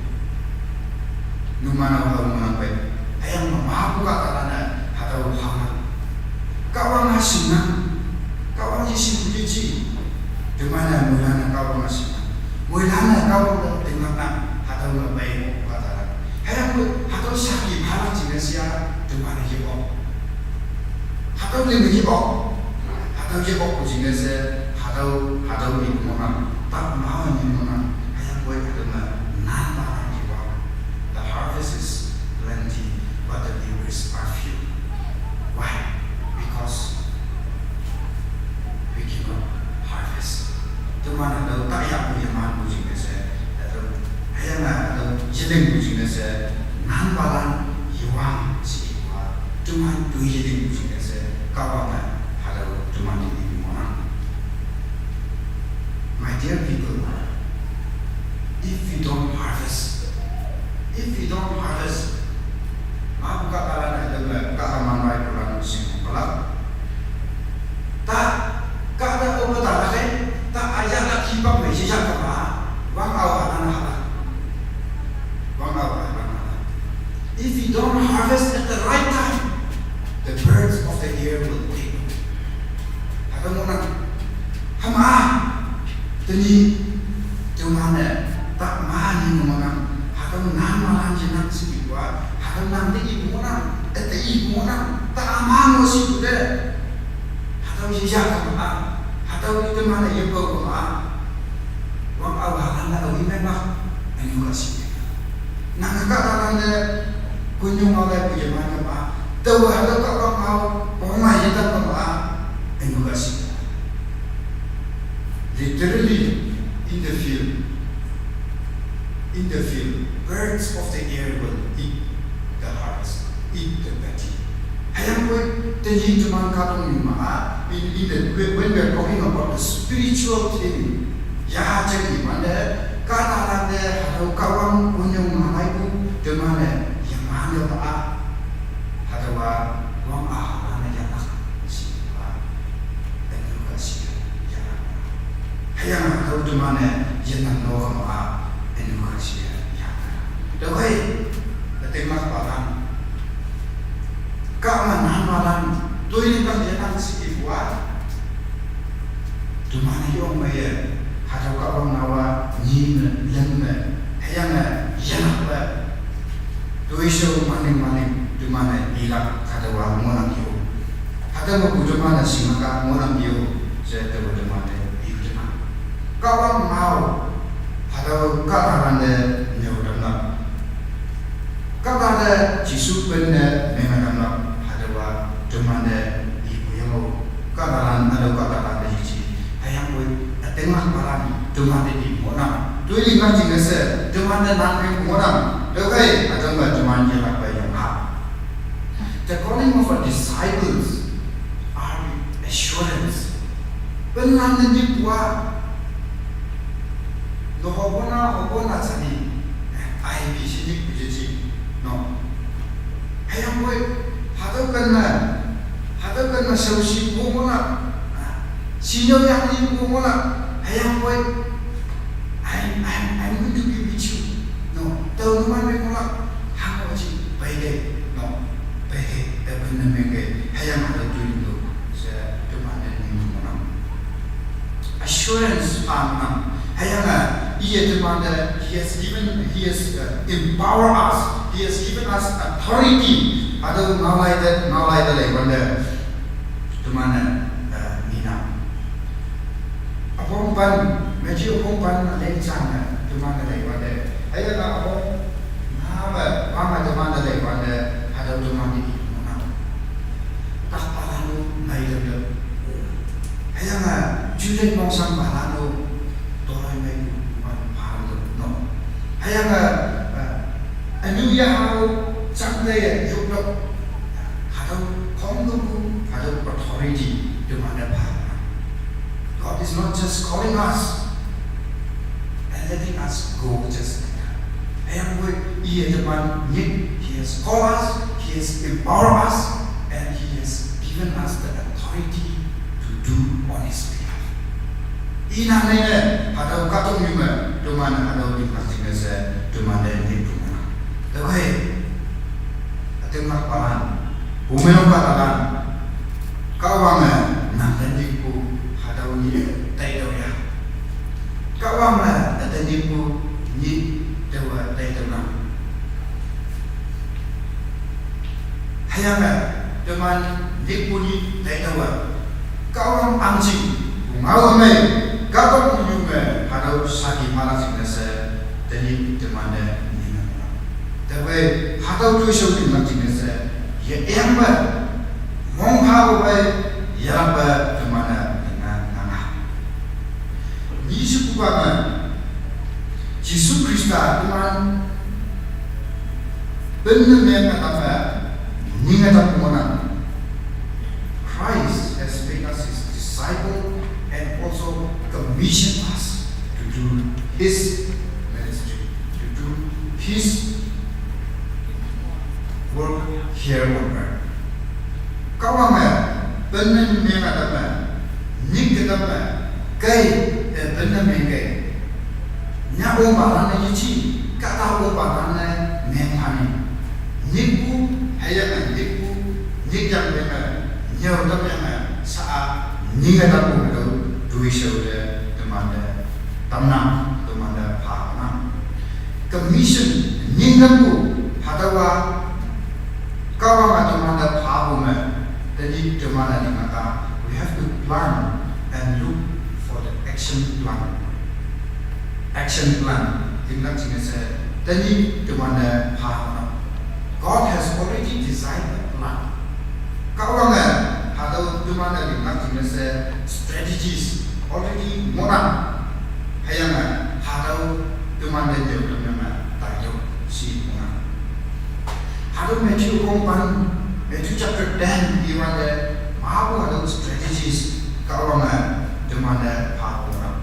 Numan-o hao ngohnang pei. Hüyange mapu kahtalan-e hatüo haonang. Kahwang-a shingnang. Kahwang yeshinpu yeji. Teman-e moilan-e Kahwang-a shingnang. Moilan-e Kahwang te tinglaknang. Hatüo me pei ngohpu kahtalan. Hüyangpoi hatüo saki phalak jingne she-a teman-e ye-ok. Hatüo linge ye-ok. Hatüo ye-okpu jingne she, hatüo, hatüo ipu ngohnang. Tao mao ni ngohnang. Hüyangpoi hatüo me nanpalan ye-ok. The harvest is plenty, but the laborers are few. Why? Because we cannot harvest. Teman hatüo taiyahpu yemanpu jingne she, hatüo, hüyange hatüo yelingpu jingne she, nanpalan yewang she ipu-a, teman toi yelingpu jingne she, Kahwange hatüo teman te ipu ngohnang. My dear people, if we don't harvest, if we don't harvest, mapu kahtalan-e tüome kahta manpaipulan shing palak. Ta, kahta ope talak-e, ta ayalak hipak me yeyak kema, wang aohalan halak. Wang aohalan halak. If we don't harvest at the right time, the birds of the air will take it. Hatüo ngohnang. Hüma, tenyih, teman-e, ta ma ni ngohnang. Hatüo nanpalan yenang she ipu-a, hatüo nang te ipu ngohnang, ete ipu ngohnang, ta ma ngoh shipu te. Hatüo yeyak kema, hatüo teman-e yepao kema. Wang aohalan-a aohi mengma, ünyu ka shi. Nange kahtalan te, konyu ngao laipu yeman kema, taowe hatüo Kahwang ngao, pongma yetam kema, ünyu ka shi. Literally, In the field, in the field, birds of the air will eat the harvest, eat the paddy. Hüyangpoi, tenyih teman kahtoknyu ma-a, in, in the, when, when we are talking about the spiritual thing, ya jeng iman-e, kahtalan-e, hatüo Kahwang kunyong ngalaipu, teman-e, yemane ma-a, hatüowa, wang-a halan-e yahlak, shipa, ünyu ka shi, yahlak. Hüyange hatüo teman-e yenang no kama-a, ünyu ka shi, yahlak. Tüokhei, ütinglakpalan, kahma nanpalan, toiling kang yenang shi ipu-a, teman-e yong meiye, hatüo Kahwang ngaowa, nyim me, lem me, hüyange, yahlak me, toishao maning maning, teman-e ilak, hatüowa ngohnang yo. Hatüo mepu teman-e shinglak-a ngohnang yo, she taowe teman-e iu tenang. Kahwang ngao, hatüo kahtalan-e nyüo tamlak. Kahta te Jesu pen ne menge tamlak, hatüowa teman-e ipu yang-o, kahtalan, hatüo kahtalan te yeji. Hüyangpoi, ütinglakpalan, teman te i ngohnang. Toiling kang jingne she, teman te nan meng ngohnang. Tüokhei, hatüo me teman yelakpe yangha. The calling of a disciples are assurance. Penlan ne nyikpu-a, no hopona, hopona jani, eh, I P C nyikpu jeji, no. Hüyangpoi, hatüo ken me, hatüo ken me shaoshi ngohlak, ah, shinyo yang ni ngohlak, hüyangpoi, I'm, I'm, I'm going to be with you. No, tao numan me ngohlak, hango ji, peike, no, peike, te pen ne mengke, hüyange hatüo toiling to, she, teman ne nying ngohnang. Assurance pha ngohnang. Hüyange, iye teman te, he has given, he has, uh, empowered us, he has given us authority. Hatüo ngaolai te, ngaolai te leiwante, teman-e, eh, ngenang. Üpong pen, Matthew üpong pen, leng jange, teman-e leiwante. Hüyange üpong, nga me, wa me teman-e leiwante, hatüo teman-e i ngohnang. Takpalan-o, meilemlem. Hüyange, julen mongsangpalan-o, toloi meipu, wan palan-o, no. Hüyange, eh, ünyu yahao, jangte ye, yoptok. Hatüo, khongkümpu, hatüo authority, teman-e pha. God is not just calling us and letting us go just like that. Hüyangpoi, iye teman nyik, he has called us, he has empowered us, and he has given us the authority to do on his behalf. Inang ne, hatüo kahtoknyu me, teman hatüo linglak jingne she, teman te nyikpu ma. Tüokhei, ütinglakpalan, pumeinok kahtalan, Kahwange nang te nyikpu hatüo nyih taitüoh ya. Kahwange nang te nyikpu nyih taowe taitüoh nang. Hüyange teman nyikpu nyih taitüoh-e Kahwang ahngching pungao mei, kahtoknyu me hatüo saki phalak jingne she, tenyih teman te nyinang. Taowe hatüo toishao linglak jingne she, ye eng me mongphapu pei, yelakpe teman-e linge nanga. Nishepupa me, Jesu Khrista teman penne menge tamme, nyinge tapu ngohnang. Christ has made us his disciple and also commissioned us to do his ministry, to do his work here on earth. Kahwange penne menge tamme, nyik ke tamme, kei, eh, penne mengkei. Nyah-o palan-e yeji, kahta-o palan-e meng phani. Nyikpu, hüyange nyikpu, nyikyang peme, nyüo tamyange, sha-a, nyinge tampu me tüo, toishao te, teman te, tamnang, teman te phanang. Commission, nying tampu, hatüowa, Kahwange teman te phapu me, tenyih teman-e linglak-a, we have to plan and look for the action plan. Action plan, linglak jingne she, tenyih teman te phapu me. God has already designed a plan. Kahwange, hatüo teman-e linglak jingne she, strategies already ngohnang. Hüyange hatüo teman te nyüo tamyange taitüoh she ipu ngohnang. Hatüo Matthew kongpan, Matthew chapter ten iwante mapu hatüo strategies Kahwange teman te phapu ngohnang.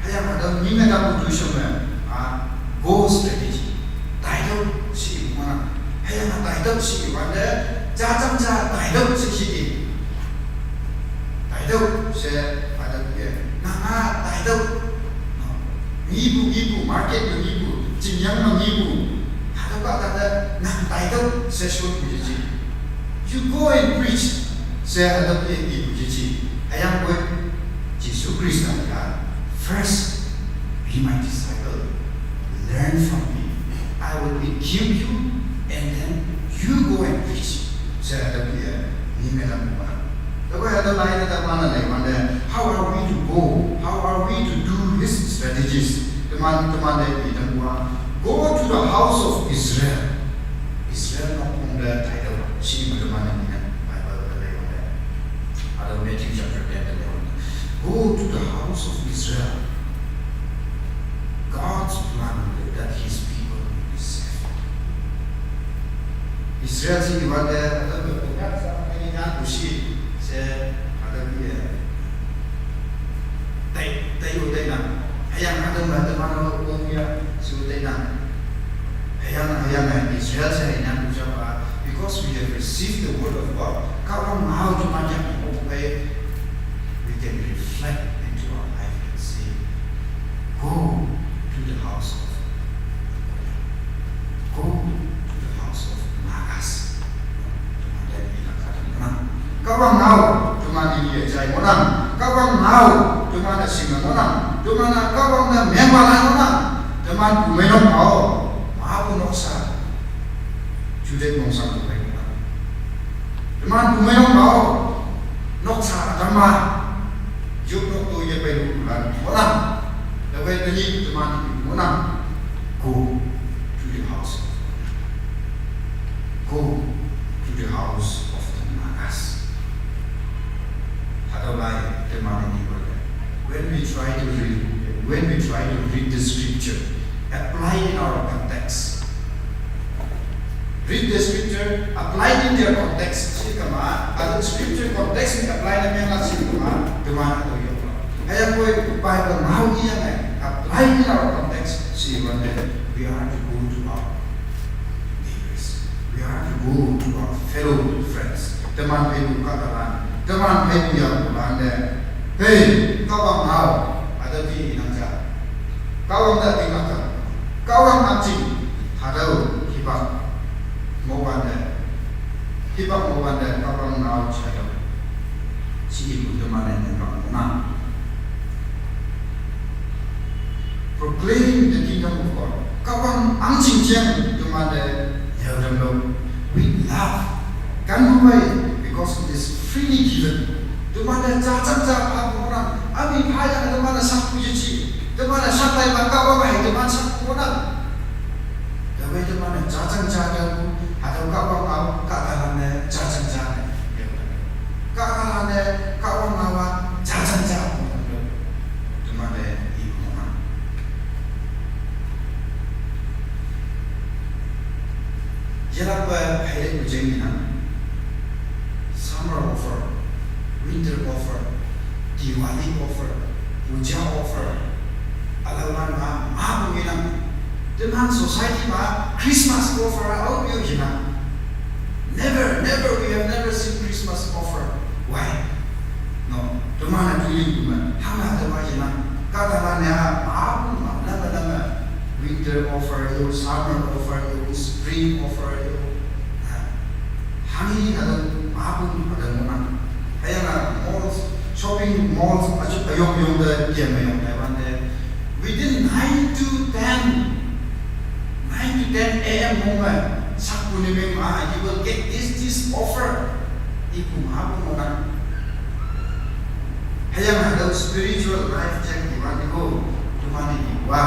Hüyange hatüo nyinge tapu toishao me, a, go strategy. Taitüoh she ipu ngohnang. Hüyange taitüoh she iwante, jajang ja taitüoh she she i. Taitüoh she, hatüo ye, nanga taitüoh. Ngipu, ngipu, market me ngipu, chingyang me ngipu. Hatüo kahta te nang taitüoh she shotpu yeji. You go and preach she hatüo ye ipu yeji. Hüyangpoi Jesu Khrista ya, first, be my disciple, learn from me. I will equip you, and then you go and preach she hatüo ye, ni me tam pa. Tüokhei hatüo lai te teman-e leiwante, how are we to go? How are we to do his strategies? Teman, teman te itampu-a, go to the house of Israel. Israel nokphong te taitüoh she ipu teman-e nine Bible te leiwante. Hatüo Matthew chapter ten te leiwante. Go to the house of Israel. God's plan that his people will be saved. Israel she iwante, hatüo me Konyak sha, Konyak kushi she, hatüo ye, tai, taiyo tainang. Hüyange hatüo me teman-o Konyak she tainang. Hüyange, hüyange Israel she hüyange pu japa, because we have received the word of God, Kahwang ngao teman jang mo pei, we can reflect into our life and say, go to the house of, go to the house of Nagas. Teman te ilak hatüo ngohnang. Kahwang ngao teman-e ye jai ngohnang. Kahwang ngao teman-e shinge ngohnang. Teman-e Kahwang te mengpa lan ngohnang. Teman pumeinok pao, mapu noksa, juteih mongshang pumei ngohnang. Teman pumeinok pao, noksa ütam-a, yopnok to yepeilulan ngohnang. Tüokhei tenyih teman ngohnang. Go to the house of, go to the house of the Nagas. Hatüo lai teman-e ni wante, when we try to read, when we try to read the scripture, apply in our context. Read the scripture, apply in their context. She kama, hatüo scripture context me apply ne meng-a she kama, teman hatüo yong. Hüyangpoi Bible ngao iyange, apply in our context she iwante, we are to go to our neighbors. We are to go to our fellow friends. Teman pheipu kahtalan, teman pheipu yapulan te, hey, Kahwang ngao, hatüo ki inang ja. Kahwang te tinglak ja. Kahwang akjing, hatüo hipak ngohwante, hipak ngohwante Kahwang ngao jaitüoh she ipu teman-e nyipak ngohnang. Proclaim the kingdom of God. Kahwang ahngching jeng teman te nyüo tamlo with love. Kanpu pei, because it is freely given. Teman-e jajang ja phapu ngohnang. Ami phayange teman-e shakpu yeji. Teman-e shak laipa Kahwang hei teman shakpu ngohnang. Tüokhei teman-e jajang ja tüopu, hatüo Kahwang ngao kahtalan-e jajang ja ne. Kahtalan-e Kahwang ngao-a jajang ja pu. Teman-e ipu ngohnang. Yelakpe haile ujeng inang. Summer offer, winter offer, Diwali offer, puja offer. Ülaolan ma, mapu inang. Teman society ma Christmas offer-a aope-o inang. Never, never, we have never seen Christmas offer. Why? No, teman-e toiling kume, hanghe teman inang. Kahtalan-e mapu ma, lame lame. Winter offer yo, summer offer yo, spring offer yo. Hanghe hatüo mapu hatüo ngohnang. Hüyange malls, shopping malls, ajo üyong yong te, kem me yong Taiwan te. Within nine to ten, nine to ten A M mong me, shakpu ne meng ma, you will get this, this offer. Ipu mapu ngohnang. Hüyange hatüo spiritual life jeng iwante-o, teman-e ipu-a,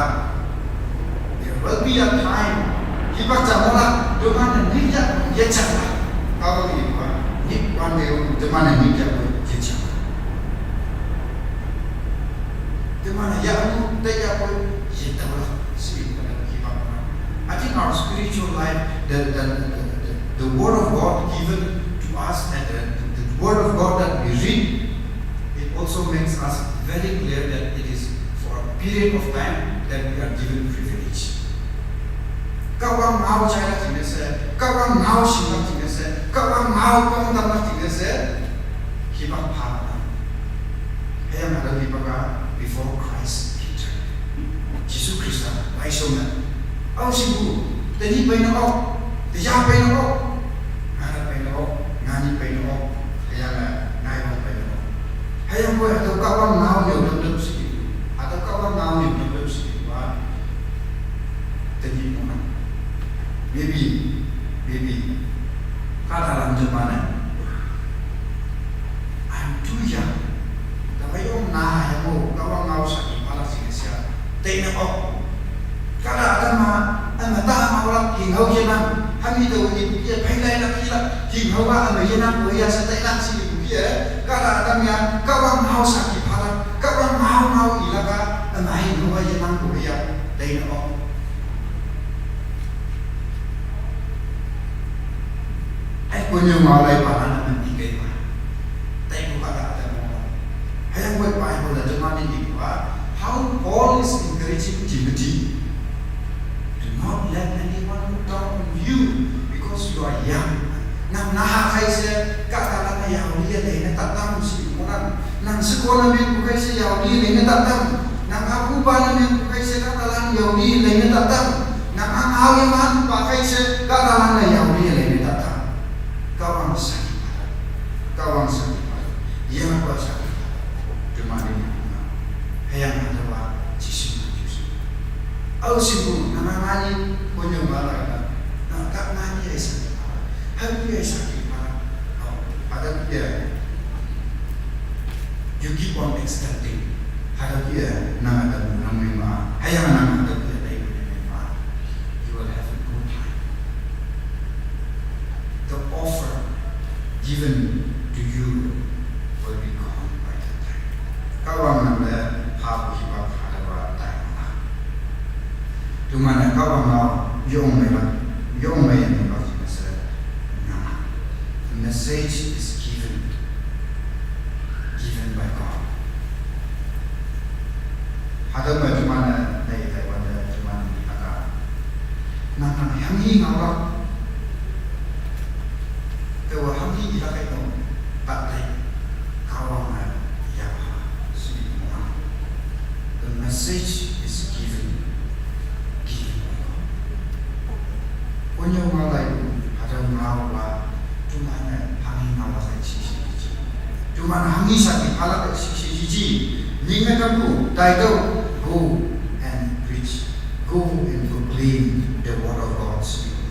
there will be a time, hipak ja ngohlak, teman-e nyik ya yejang. Kahwang ipu-a, nyik wante-o, teman-e nyik ya yejang. Teman-e yanu Taya pun yetawala si pada kiba. I think our spiritual life, the, the, the, the, the word of God given to us, and the, the word of God that we read, it also makes us very clear that it is for a period of time that we are given privilege. Ka wang ngau chai la ching se, ka wang ngau shing la ching se, ka wang ngau kong tam la ching se, kiba pa. Haya mada kiba ka before Christ entered. Jisu Krista bai shong na. Au shibu, tani bai na au, taya bai na au, ngana bai na au, ngani bai na au, haya na ngai wang bai na au. Haya mo hata ka wang ngau yo dam dam si. Hata ka wang ngau yo dam dam si. Wa. Tani mo na. Maybe, maybe. Kata lam tu mana. I'm too young. Taba yong na ya mo ka wang ngau sa ki pala si sia. Tei na ko. Kata ada ma, ama ta ma wala ki ngau ye na. Hami do ni ki pai lai na ki la. Ki ngau ba ama ye na ko ya sa tei na si ki ya. Kata ada ya ka wang ngau sa ki pala. Ka wang ngau ngau i la ka ama hi ngau ye na ko ya. Tei na ko. Ai ko nyo ma lai pa na na ti kai pa. Tai ko ka da ta mo. Hai ang ko pa ko da jama ni ni ko. How Paul is encouraging Timothy. Do not let anyone look down on you because you are young. Nang na ha kai se ka ka la na ya uli ya lai na ta ta mo si mo na. Nang sekolah men bukai se ya uli lai na ta ta mo. Nang aku ba na men bukai se ka ka la ya uli lai na ta ta mo. Nang ang awi man bukai se ka ka la na ya uli lai na ta ta mo. Kawang sakit pada. Kawang sakit pada. Yang apa sakit pada? Cuma ini. Hayang ada ba Jisu na Jisu. Au sibu na mangani konyo mala na. Na ka mani ai sakit pada. Habi ai sakit pada. Au pada dia. You keep on extending. Hadapi ya nang ada nang mema. Hayang nang ada dia dai mema. You will have a good time. The offer given to you will be gone by that time. Kawang nang le ha bu hiba hadawa time na. Tumana kawang ngau yong mela yong mela mela. The message is given, given by God. Hada ma cuma na na ita wanda cuma ni aka. Nang nang yang hi ngau la. Te wa yang hi ila kai no. But they kawang na ya ha si mo. The message is given, given by God. Onyo ngalai hada ngau wa. Tumana hangi ngau la kai sisi ji. Tumana hangi saki pala kai sisi ji. Ninga kamu title, go and preach. Go and proclaim the word of God.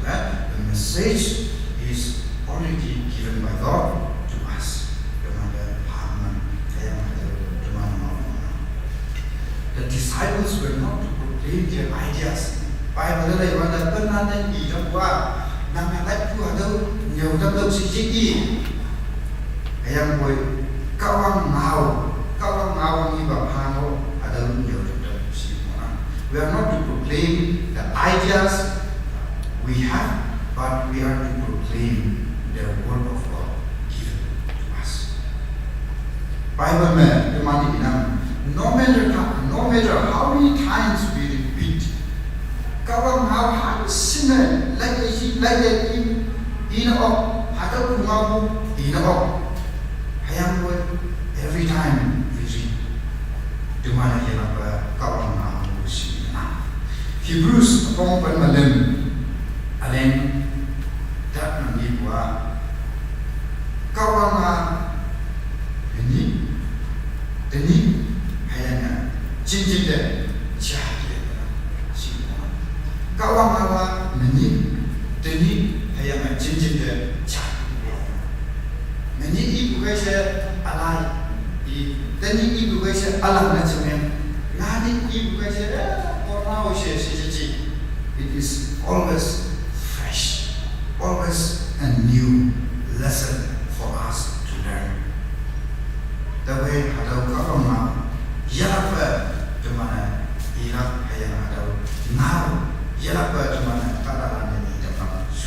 The message is already given by God to us. Tumana hangi. The disciples were not to proclaim their ideas. Bible le wanda pernah dan i dam wa. Nang na lai tu ada nyau dam dam si ji i. Ayang boy kawang ngau, kawang ngau ni ba pano ada nyau dam dam si mo. We are not to proclaim the ideas we have, but we are to proclaim the word of God given to us. Bible me tumani binang, no matter how, no matter how many times we repeat, kawang ngau han sine lai e hi lai e in in o hata ku ngau in o hayang boy every time we read. Tumana yela ba kawang ngau si na. Hebrews apong pan malim alen dat nang ni bua. Kawang a ni teni hayana jinjin de cha ye si. Kawang a wa ni teni hayana jinjin de cha. Meni i bukai se alai i teni i bukai se alang na chemen. Ngani i bukai se eh korna o se se se. It is always fresh, always a new lesson for us to learn. The way hadau kawang ma yalafa tumana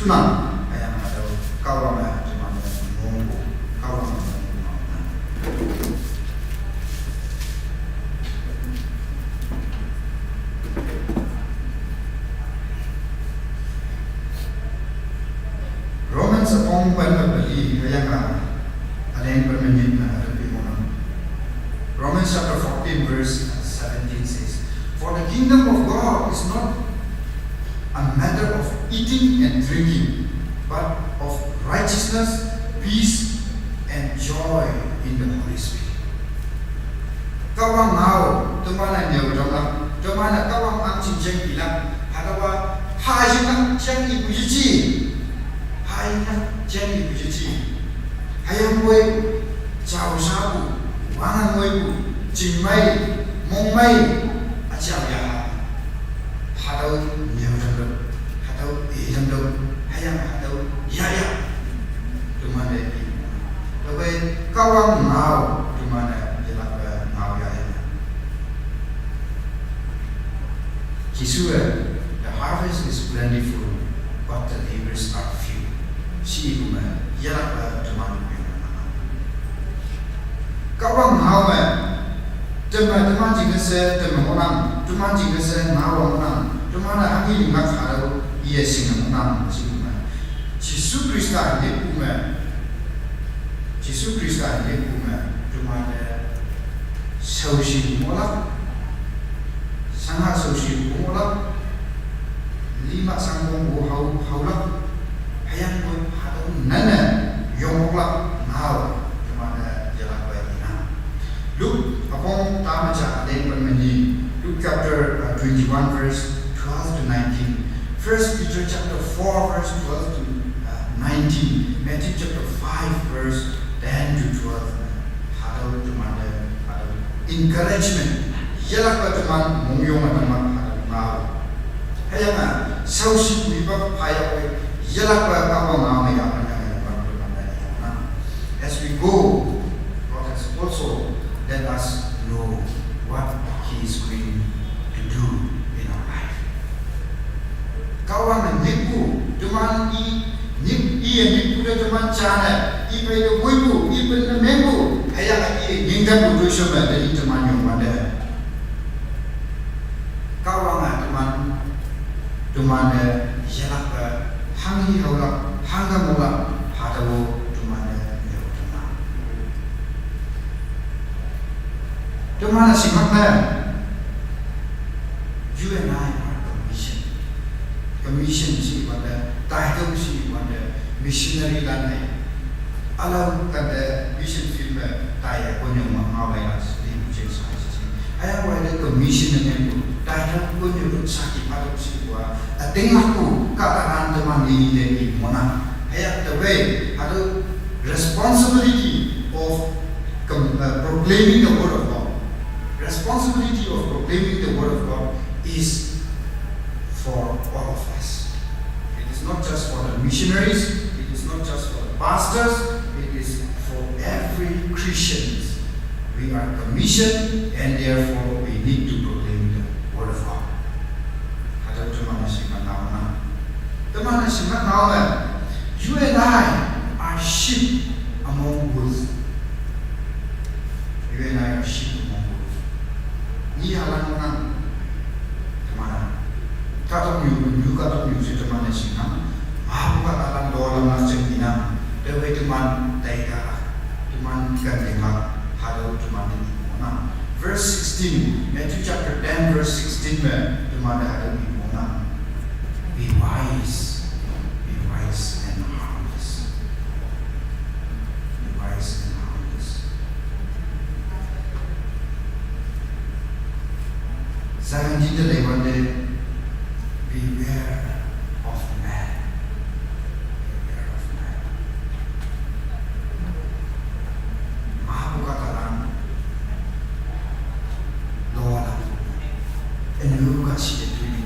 Sunang, ayang atau kawang, eh, cuma ngomong, kawang. Romans apong pen mabeli, ayang a, aleng pen menyit na ada pi monang. Romans chapter fourteen verse seventeen says, "For the kingdom of God is not a matter of eating and drinking, but of righteousness, peace, and joy in the Holy Spirit." Kawang ngau, teman a nyau dong la, teman a kawang ang cing ceng ila, hadawa ha yin na ceng ibu yici, ha yin na ceng ibu yici. Hayang wei, jauh sabu, wangan wei bu, cing mai, mong mai, a jauh ya ha. Hadau nyau dong dong, hadau e dong dong, hayang hadau ya ya. Teman de i. Tapi kawang ngau, teman de yelak ngau ya ya. Jisu, eh, "The harvest is plentiful, but the laborers are few." Si ibu me, yelak teman yang. Kawang ngau me, teman, teman jing se, teman orang, teman jing se ngau orang, teman hangi ngak haro, iya sing orang, si ibu me. Jisu Krista ni ibu me. Jisu Krista ni ibu me, teman de, sausi molak, sanga sausi molak, lima sangkong bu hau, haulak, hayang bu hadau nana yong molak, ngau, teman de yelak bai ina. Luke, apong tama cha, aleng pen menyit, Luke chapter, uh, twenty-one, verse twelve to nineteen. First Peter chapter four, verse twelve to, uh, nineteen. Matthew chapter five, verse ten to twelve. Hadau teman de, hadau encouragement. Yelak ba teman mong yong a teman hadau ngau. Hayang a, sausi kui ba paya kui. Yelak ba kawang ngau me ya, ya, ya, ya, teman de ya. As we go, God has also let us know what He is going to do in our life. Kawang nipu, teman i, nip, i nipu de teman chana, i pe de wipu, i pe de membu, ayang i ningkan bu tu shoma de i teman yong mande. Kawang a teman, teman de yelak ba, hang hi haulak, hang ka molak, hadau teman de yau teman. Teman a simak na, you and I are commissioned. Commission si wanda, title si wanda, missionary lan ne. Alam kanda mission field me, taya konyo ma ngau lai lan si, mission sa si. Haya wai de commission ne ko, title konyo ko saki padok si wa, ating aku, kataran teman ni de i mona. Haya the way, ado responsibility of com-, uh, proclaiming the word of God. Responsibility of proclaiming the word of God is for all of us. It is not just for the missionaries, it is not just for the pastors, it is for every Christian. We are commissioned and therefore we need to proclaim the word of God. Hadau teman a simak ngau na. Teman a simak ngau na. You and I are sheep among wolves. You and I are sheep among wolves. Ni alang nang. Teman a. Katok nyu, nyu katok nyu si teman a simak. Mabu ka alang dolam na ceng inang. Dewe teman taika. Teman kan dengar. Hadau teman ini. Verse sixteen, Matthew chapter ten, verse sixteen me, teman de hadau ibu na. Be wise, be wise and harmless. Be wise and harmless. Seventeen de lewat de, beware of man. Beware of man. Mabu kataran lo alam. Enu ka si tu ni.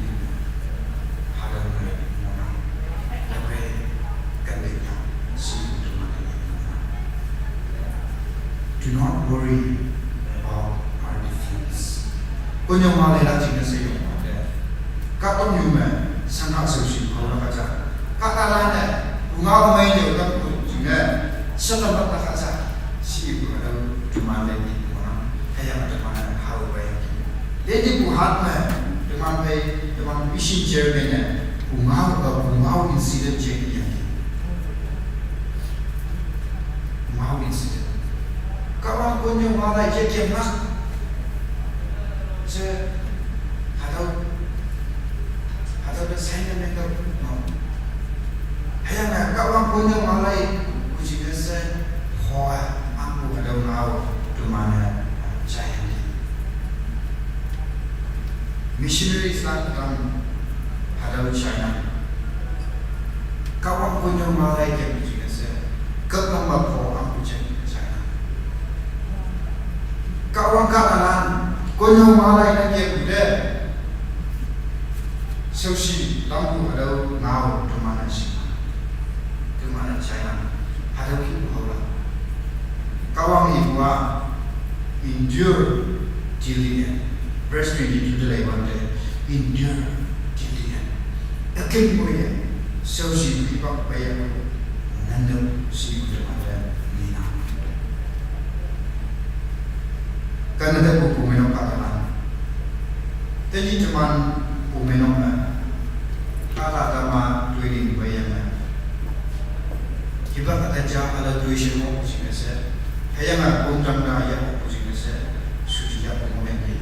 Hadau na mona. Lawe kandida si tu mata. Do not worry about our defense. Konyo ma le la jing se yong ma de. Katong yu me, sana se Hau na kacha. Kahtalan ne, ungau mei ne, ka ku jing ne, sata mak na kacha. Si ku na, teman ne ni ku na, hüyange teman ne hau bai yang. Lady ku hat me, teman bai, teman mission chairman ne, ungau ka, ungau incident je yang. Ungau incident. Kahwang konyo malai je kem na. Je, hatüo, hatüo te sign ne meng tüo, no. Hüyange Kahwang konyo malai, kuji ne she, hoa, angpu hatüo ngao, teman ne, jai yang. Missionaries lan tam, hatüo China. Kahwang konyo malai kem kuji ne she, kep nang ma pho angpu jai China. Kahwang kahtalan, konyo malai ne kem te. Shaoshi lampu hatüo ngao teman-e shi. Teman-e China. Hatüo ki hao la. Kahwang ipu-a endure till the end. Verse twenty-two te leiwante, endure till the end. Üken moiye, shaoshi hipak peiye, nando shi teman-e nina. Kane te pu pumeinok kahtalan. Tenyih teman pumeinok me. Kahta tama toiling peiyange. Hipak kahta ja ala toishe mo pu jingne she. Hüyange pumdang da ya pu jingne she. Shuji ya pu mo yang di.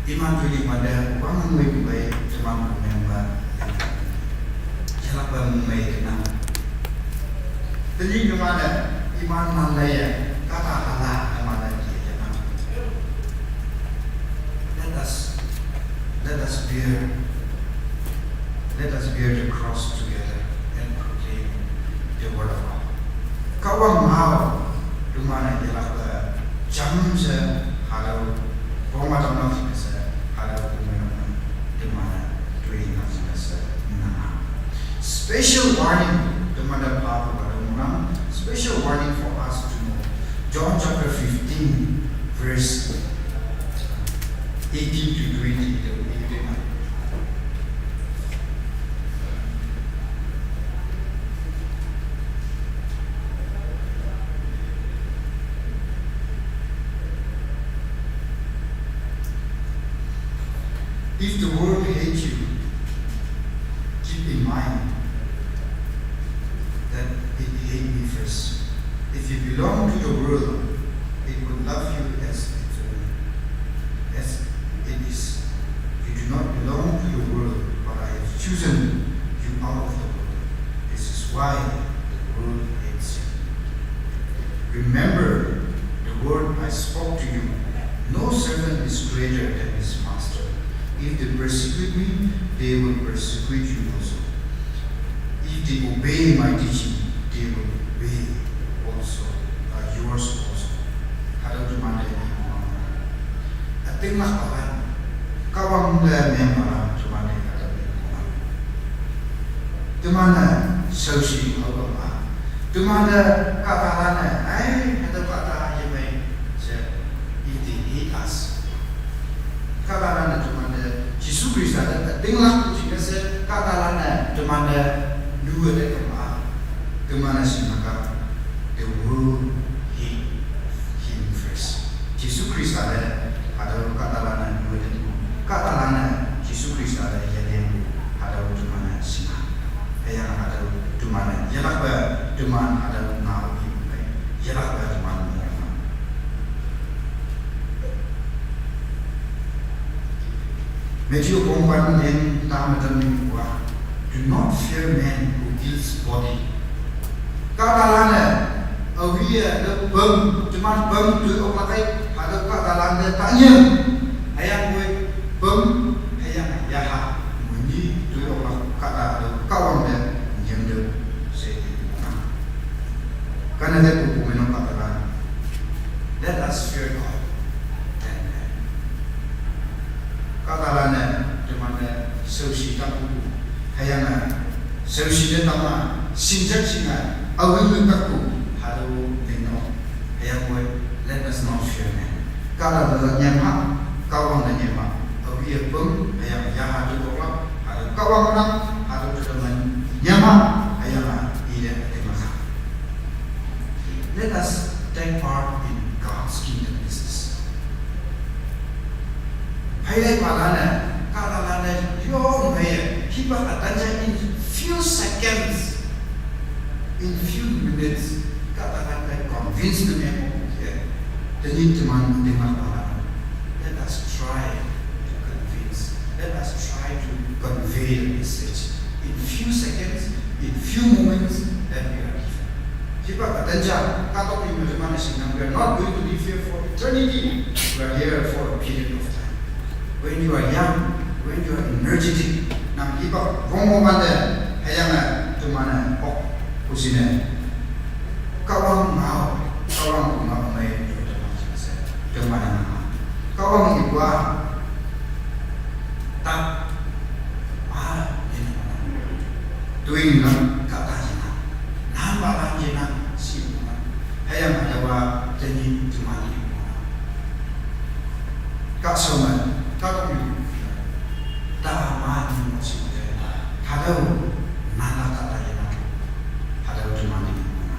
Iman toiling mande wang ngoi pu pei teman pumeinok me. Jalak ba mei kenang. Tenyih teman-e, iman man laiye, kahta hala teman-e ye yenang. Let us, let us bear, let us bear the cross together and proclaim the word of God. Kahwang ngao, teman-e yelakpe, jam she, hatüo, poma tamlak she, hatüo, teman-e, teman-e, toiling lak she, nang. Special warning, teman-e phapu hatüo ngohnang. Special warning for us to know. John chapter fifteen, verse eighteen to twenty. If the world hates you, keep in mind that it hate me first. If you belong to the world, it would love you as its own. As it is, you do not belong to the world, but I have chosen you out of the world. This is why the world hates you. Remember the word I spoke to you. No servant is greater than his master. If they persecute me, they will persecute you also. If they obey my teaching, they will obey also, uh, yours also. Hatüo teman te ni ngohnang. Ütinglakpalan, Kahwang te mengpalan teman te hatüo ni ngohnang. Teman-e shaoshi haopa ma. Teman te kahtalan-e, ai, hatüo kahta yemei she, if they hate us. Kahtalan-e teman te, Jesu Khrista te, ütinglak jingne she, kahtalan-e teman te, luwe te kema. Teman-e shinglak-a, the world hate him first. Jesu Khrista te, hatüo kahtalan-e luwe te kema. Kahtalan-e, Jesu Khrista te yelingpu, hatüo teman-e shinglak. Hüyange hatüo teman-e, yelakpe, teman hatüo ngao ipu pei. Yelakpe teman-e. Matthew pongpan len tame tam ningpu-a, do not fear man who kills body. Kahtalan-e, aowe-e, te pem, teman pem toi oklak ei, hatüo kahtalan te tanyam. Hüyangpoi pem, hüyange yaha, moni toi oklak kahta hatüo Kahwang te nyam te she ipu-a. Kane te pu pumeinok kahtalan. Let us fear God. Kahtalan-e, teman-e, shaoshi tampu. Hüyange, shaoshi te tamma, shingjak shinge, aowe me takpu, hatüo lingnok. Hüyangpoi, let us not fear man. Kahta te nyam ha, Kahwang te nyam ha. Aowe-e pem, hüyange yaha toi oklak, hatüo Kahwang nang, hatüo te Ayang a ide ade maka. Let us take part in God's kingdom business. Hailai palane, kalalane, yo meye, hiba atanja in few seconds, in few minutes, kalalane convince me mo ke. Tenin teman dengar palane. Let us try to convince. Let us try to convey the message in few seconds, in few moments that we are given. Hiba atanja, katok ni melemana sinang, we are not going to live here for eternity. We are here for a period of time. When you are young, when you are energetic, nang hiba romo bande, hayang a tumane ok kusine. Kawang ngao, kawang ngao mai tumane ngao. Kawang ikwa, tak, ah, ini mana. Tuing lang kata jina. Nang balang jina si mana. Hayang adawa tenin tumani mana. Kak soman, kak mi. Tama ni mo si mana. Hadau, nana kata jina. Hadau tumani mana.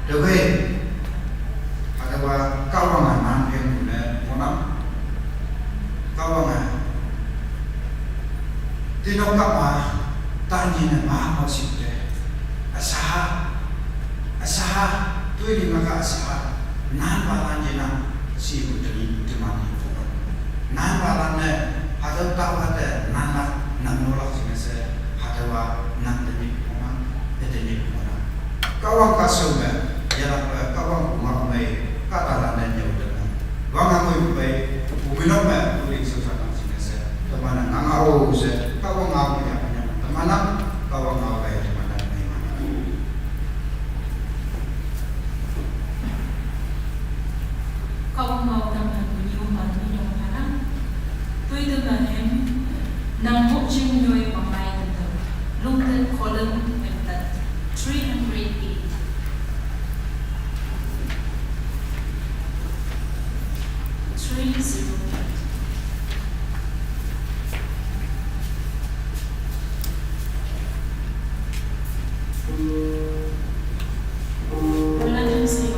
Dogai, adawa kawang nan yang guna mana. Kawang. Tinok kama, tani ne ma mo si te. Asaha, asaha, tui ni maka asaha, nan balan jena, si bu tani teman ni pura. Nan balan ne, hadau tawa te, nan la, nan nolak jena se, hadau wa, nan tani pura, tani pura. Kawang kasung, yalak, kawang kumar mai, kata la ne nyau te. Wang amoi bai, uminok me, uling susah nang sini se. Temana ngang au se, kawang au ya, temana, kawang au bai, temana, temana. Kawang au temana, uminok me, uminok mana. Tui temana hem, nang mok ching nyoi pamai temana. Lungten column and that three hundred eight. Three zero eight. London City.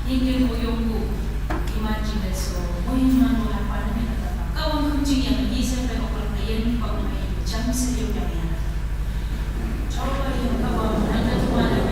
Ningke moyongpu iman jingne so, moiman-o lapan ne kata. Kahwang khümjing yang ni sempe oklak ne yen pak ne jam se yong yang ya. Coba yang Kahwang nangke teman